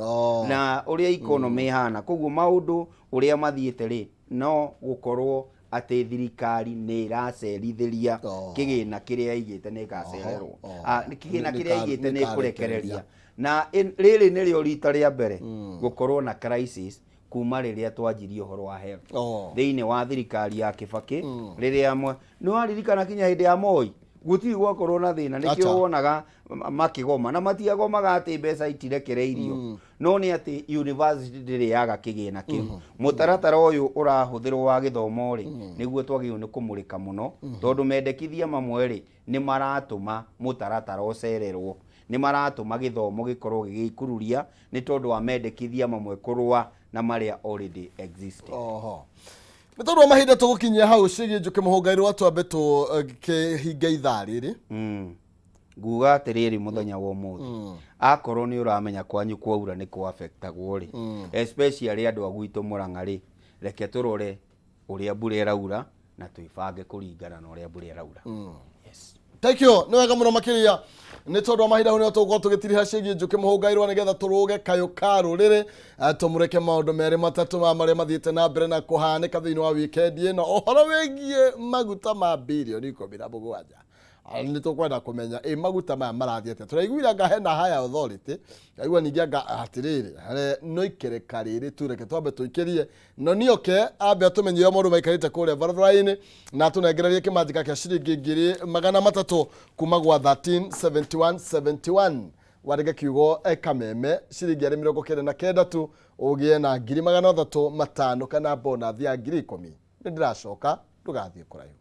Na ũrĩa economy ĩhana. Koguo maũndũ ũrĩa mathiĩte rĩ, no gũkorwo atĩ thirikari nĩ ĩracerithĩria kĩgĩna kĩrĩa ĩigĩte nĩ ĩgacererwo. Kĩgĩna kĩrĩa ĩigĩte nĩ ĩkũrekereria. Na rĩrĩ nĩrĩo rita rĩa mbere gũkorwo na crisis kuma rĩrĩa twanjirie ũhoro wa health. Thĩinĩ wa thirikari ya Kibaki, rĩrĩa nĩ waririkana kinya hĩndĩ ya Moi, gũtirĩ gwakorwo na thĩna, nĩkĩo wonaga makĩgoma, na matiagomaga atĩ mbeca itirekereirio. No nĩ atĩ university ndĩrĩ yaga kĩgĩna kĩu. Mũtaratara ũyũ ũrahũthĩrwo wa gĩthomo rĩ, nĩguo twagĩrĩirwo nĩ kũmũrĩka mũno, tondũ mendekithia mamwe rĩ, nĩ maratũma mũtaratara ũcererwo. Nĩ maratũma gĩthomo gĩkorwo gĩgĩkururia nĩ tondũ wa mendekithia mamwe kũrũa na marĩa already existing. Nĩ tondũ wa mahinda tũgũkinyia hau ciĩgiĩ Njũkĩ Mũhũngairwo, twambe tũkĩhinge ithaa rĩrĩ. Nguga atĩrĩrĩ mũthenya wa ũmũthĩ, akorwo nĩ ũramenya kwanyu kwaura nĩ kwa affectagwo rĩ, especially andũ a gwitũ Mũrang'a rĩ, reke tũrore ũrĩa mbura ĩraura na twĩbange kũringana na ũrĩa mbura ĩraura. Yes. Thank you. Nĩ wega mũno makĩria nĩ tondũ wa mahinda hau nĩho tũgũkorwo tũgĩtiriha ciĩgiĩ Njũkĩ Mũhũngairwo nĩgetha tũrũge kayũ ka rũrĩrĩ, tũmũrĩke maũndũ merĩ matatũ ma marĩa mathiĩte na mbere na kũhanĩka thĩinĩ wa weekend ĩno, ũhoro wĩgiĩ maguta ma birioni 17. Nĩ tũkwenda kũmenya ĩ maguta maya marathiĩ atĩa. Tũraiguire anga hena higher authority, ngaigua ningĩ anga atĩrĩrĩ, no ikereka rĩrĩ tu, reke twambe tũikĩrie no nioke ambe atũmenyie ũrĩa maũndũ maikarĩte kũrĩa barabara-inĩ na atũnengererie kĩmanjĩka kĩa ciringi 300,000 kuma gwa 137171. Wandĩke kiugo kameme ciringi arĩ 99 tu ũgĩe na 350,000 kana bonus ya 10,000. Nĩ ndĩracoka, ndũgathiĩ kũraihu.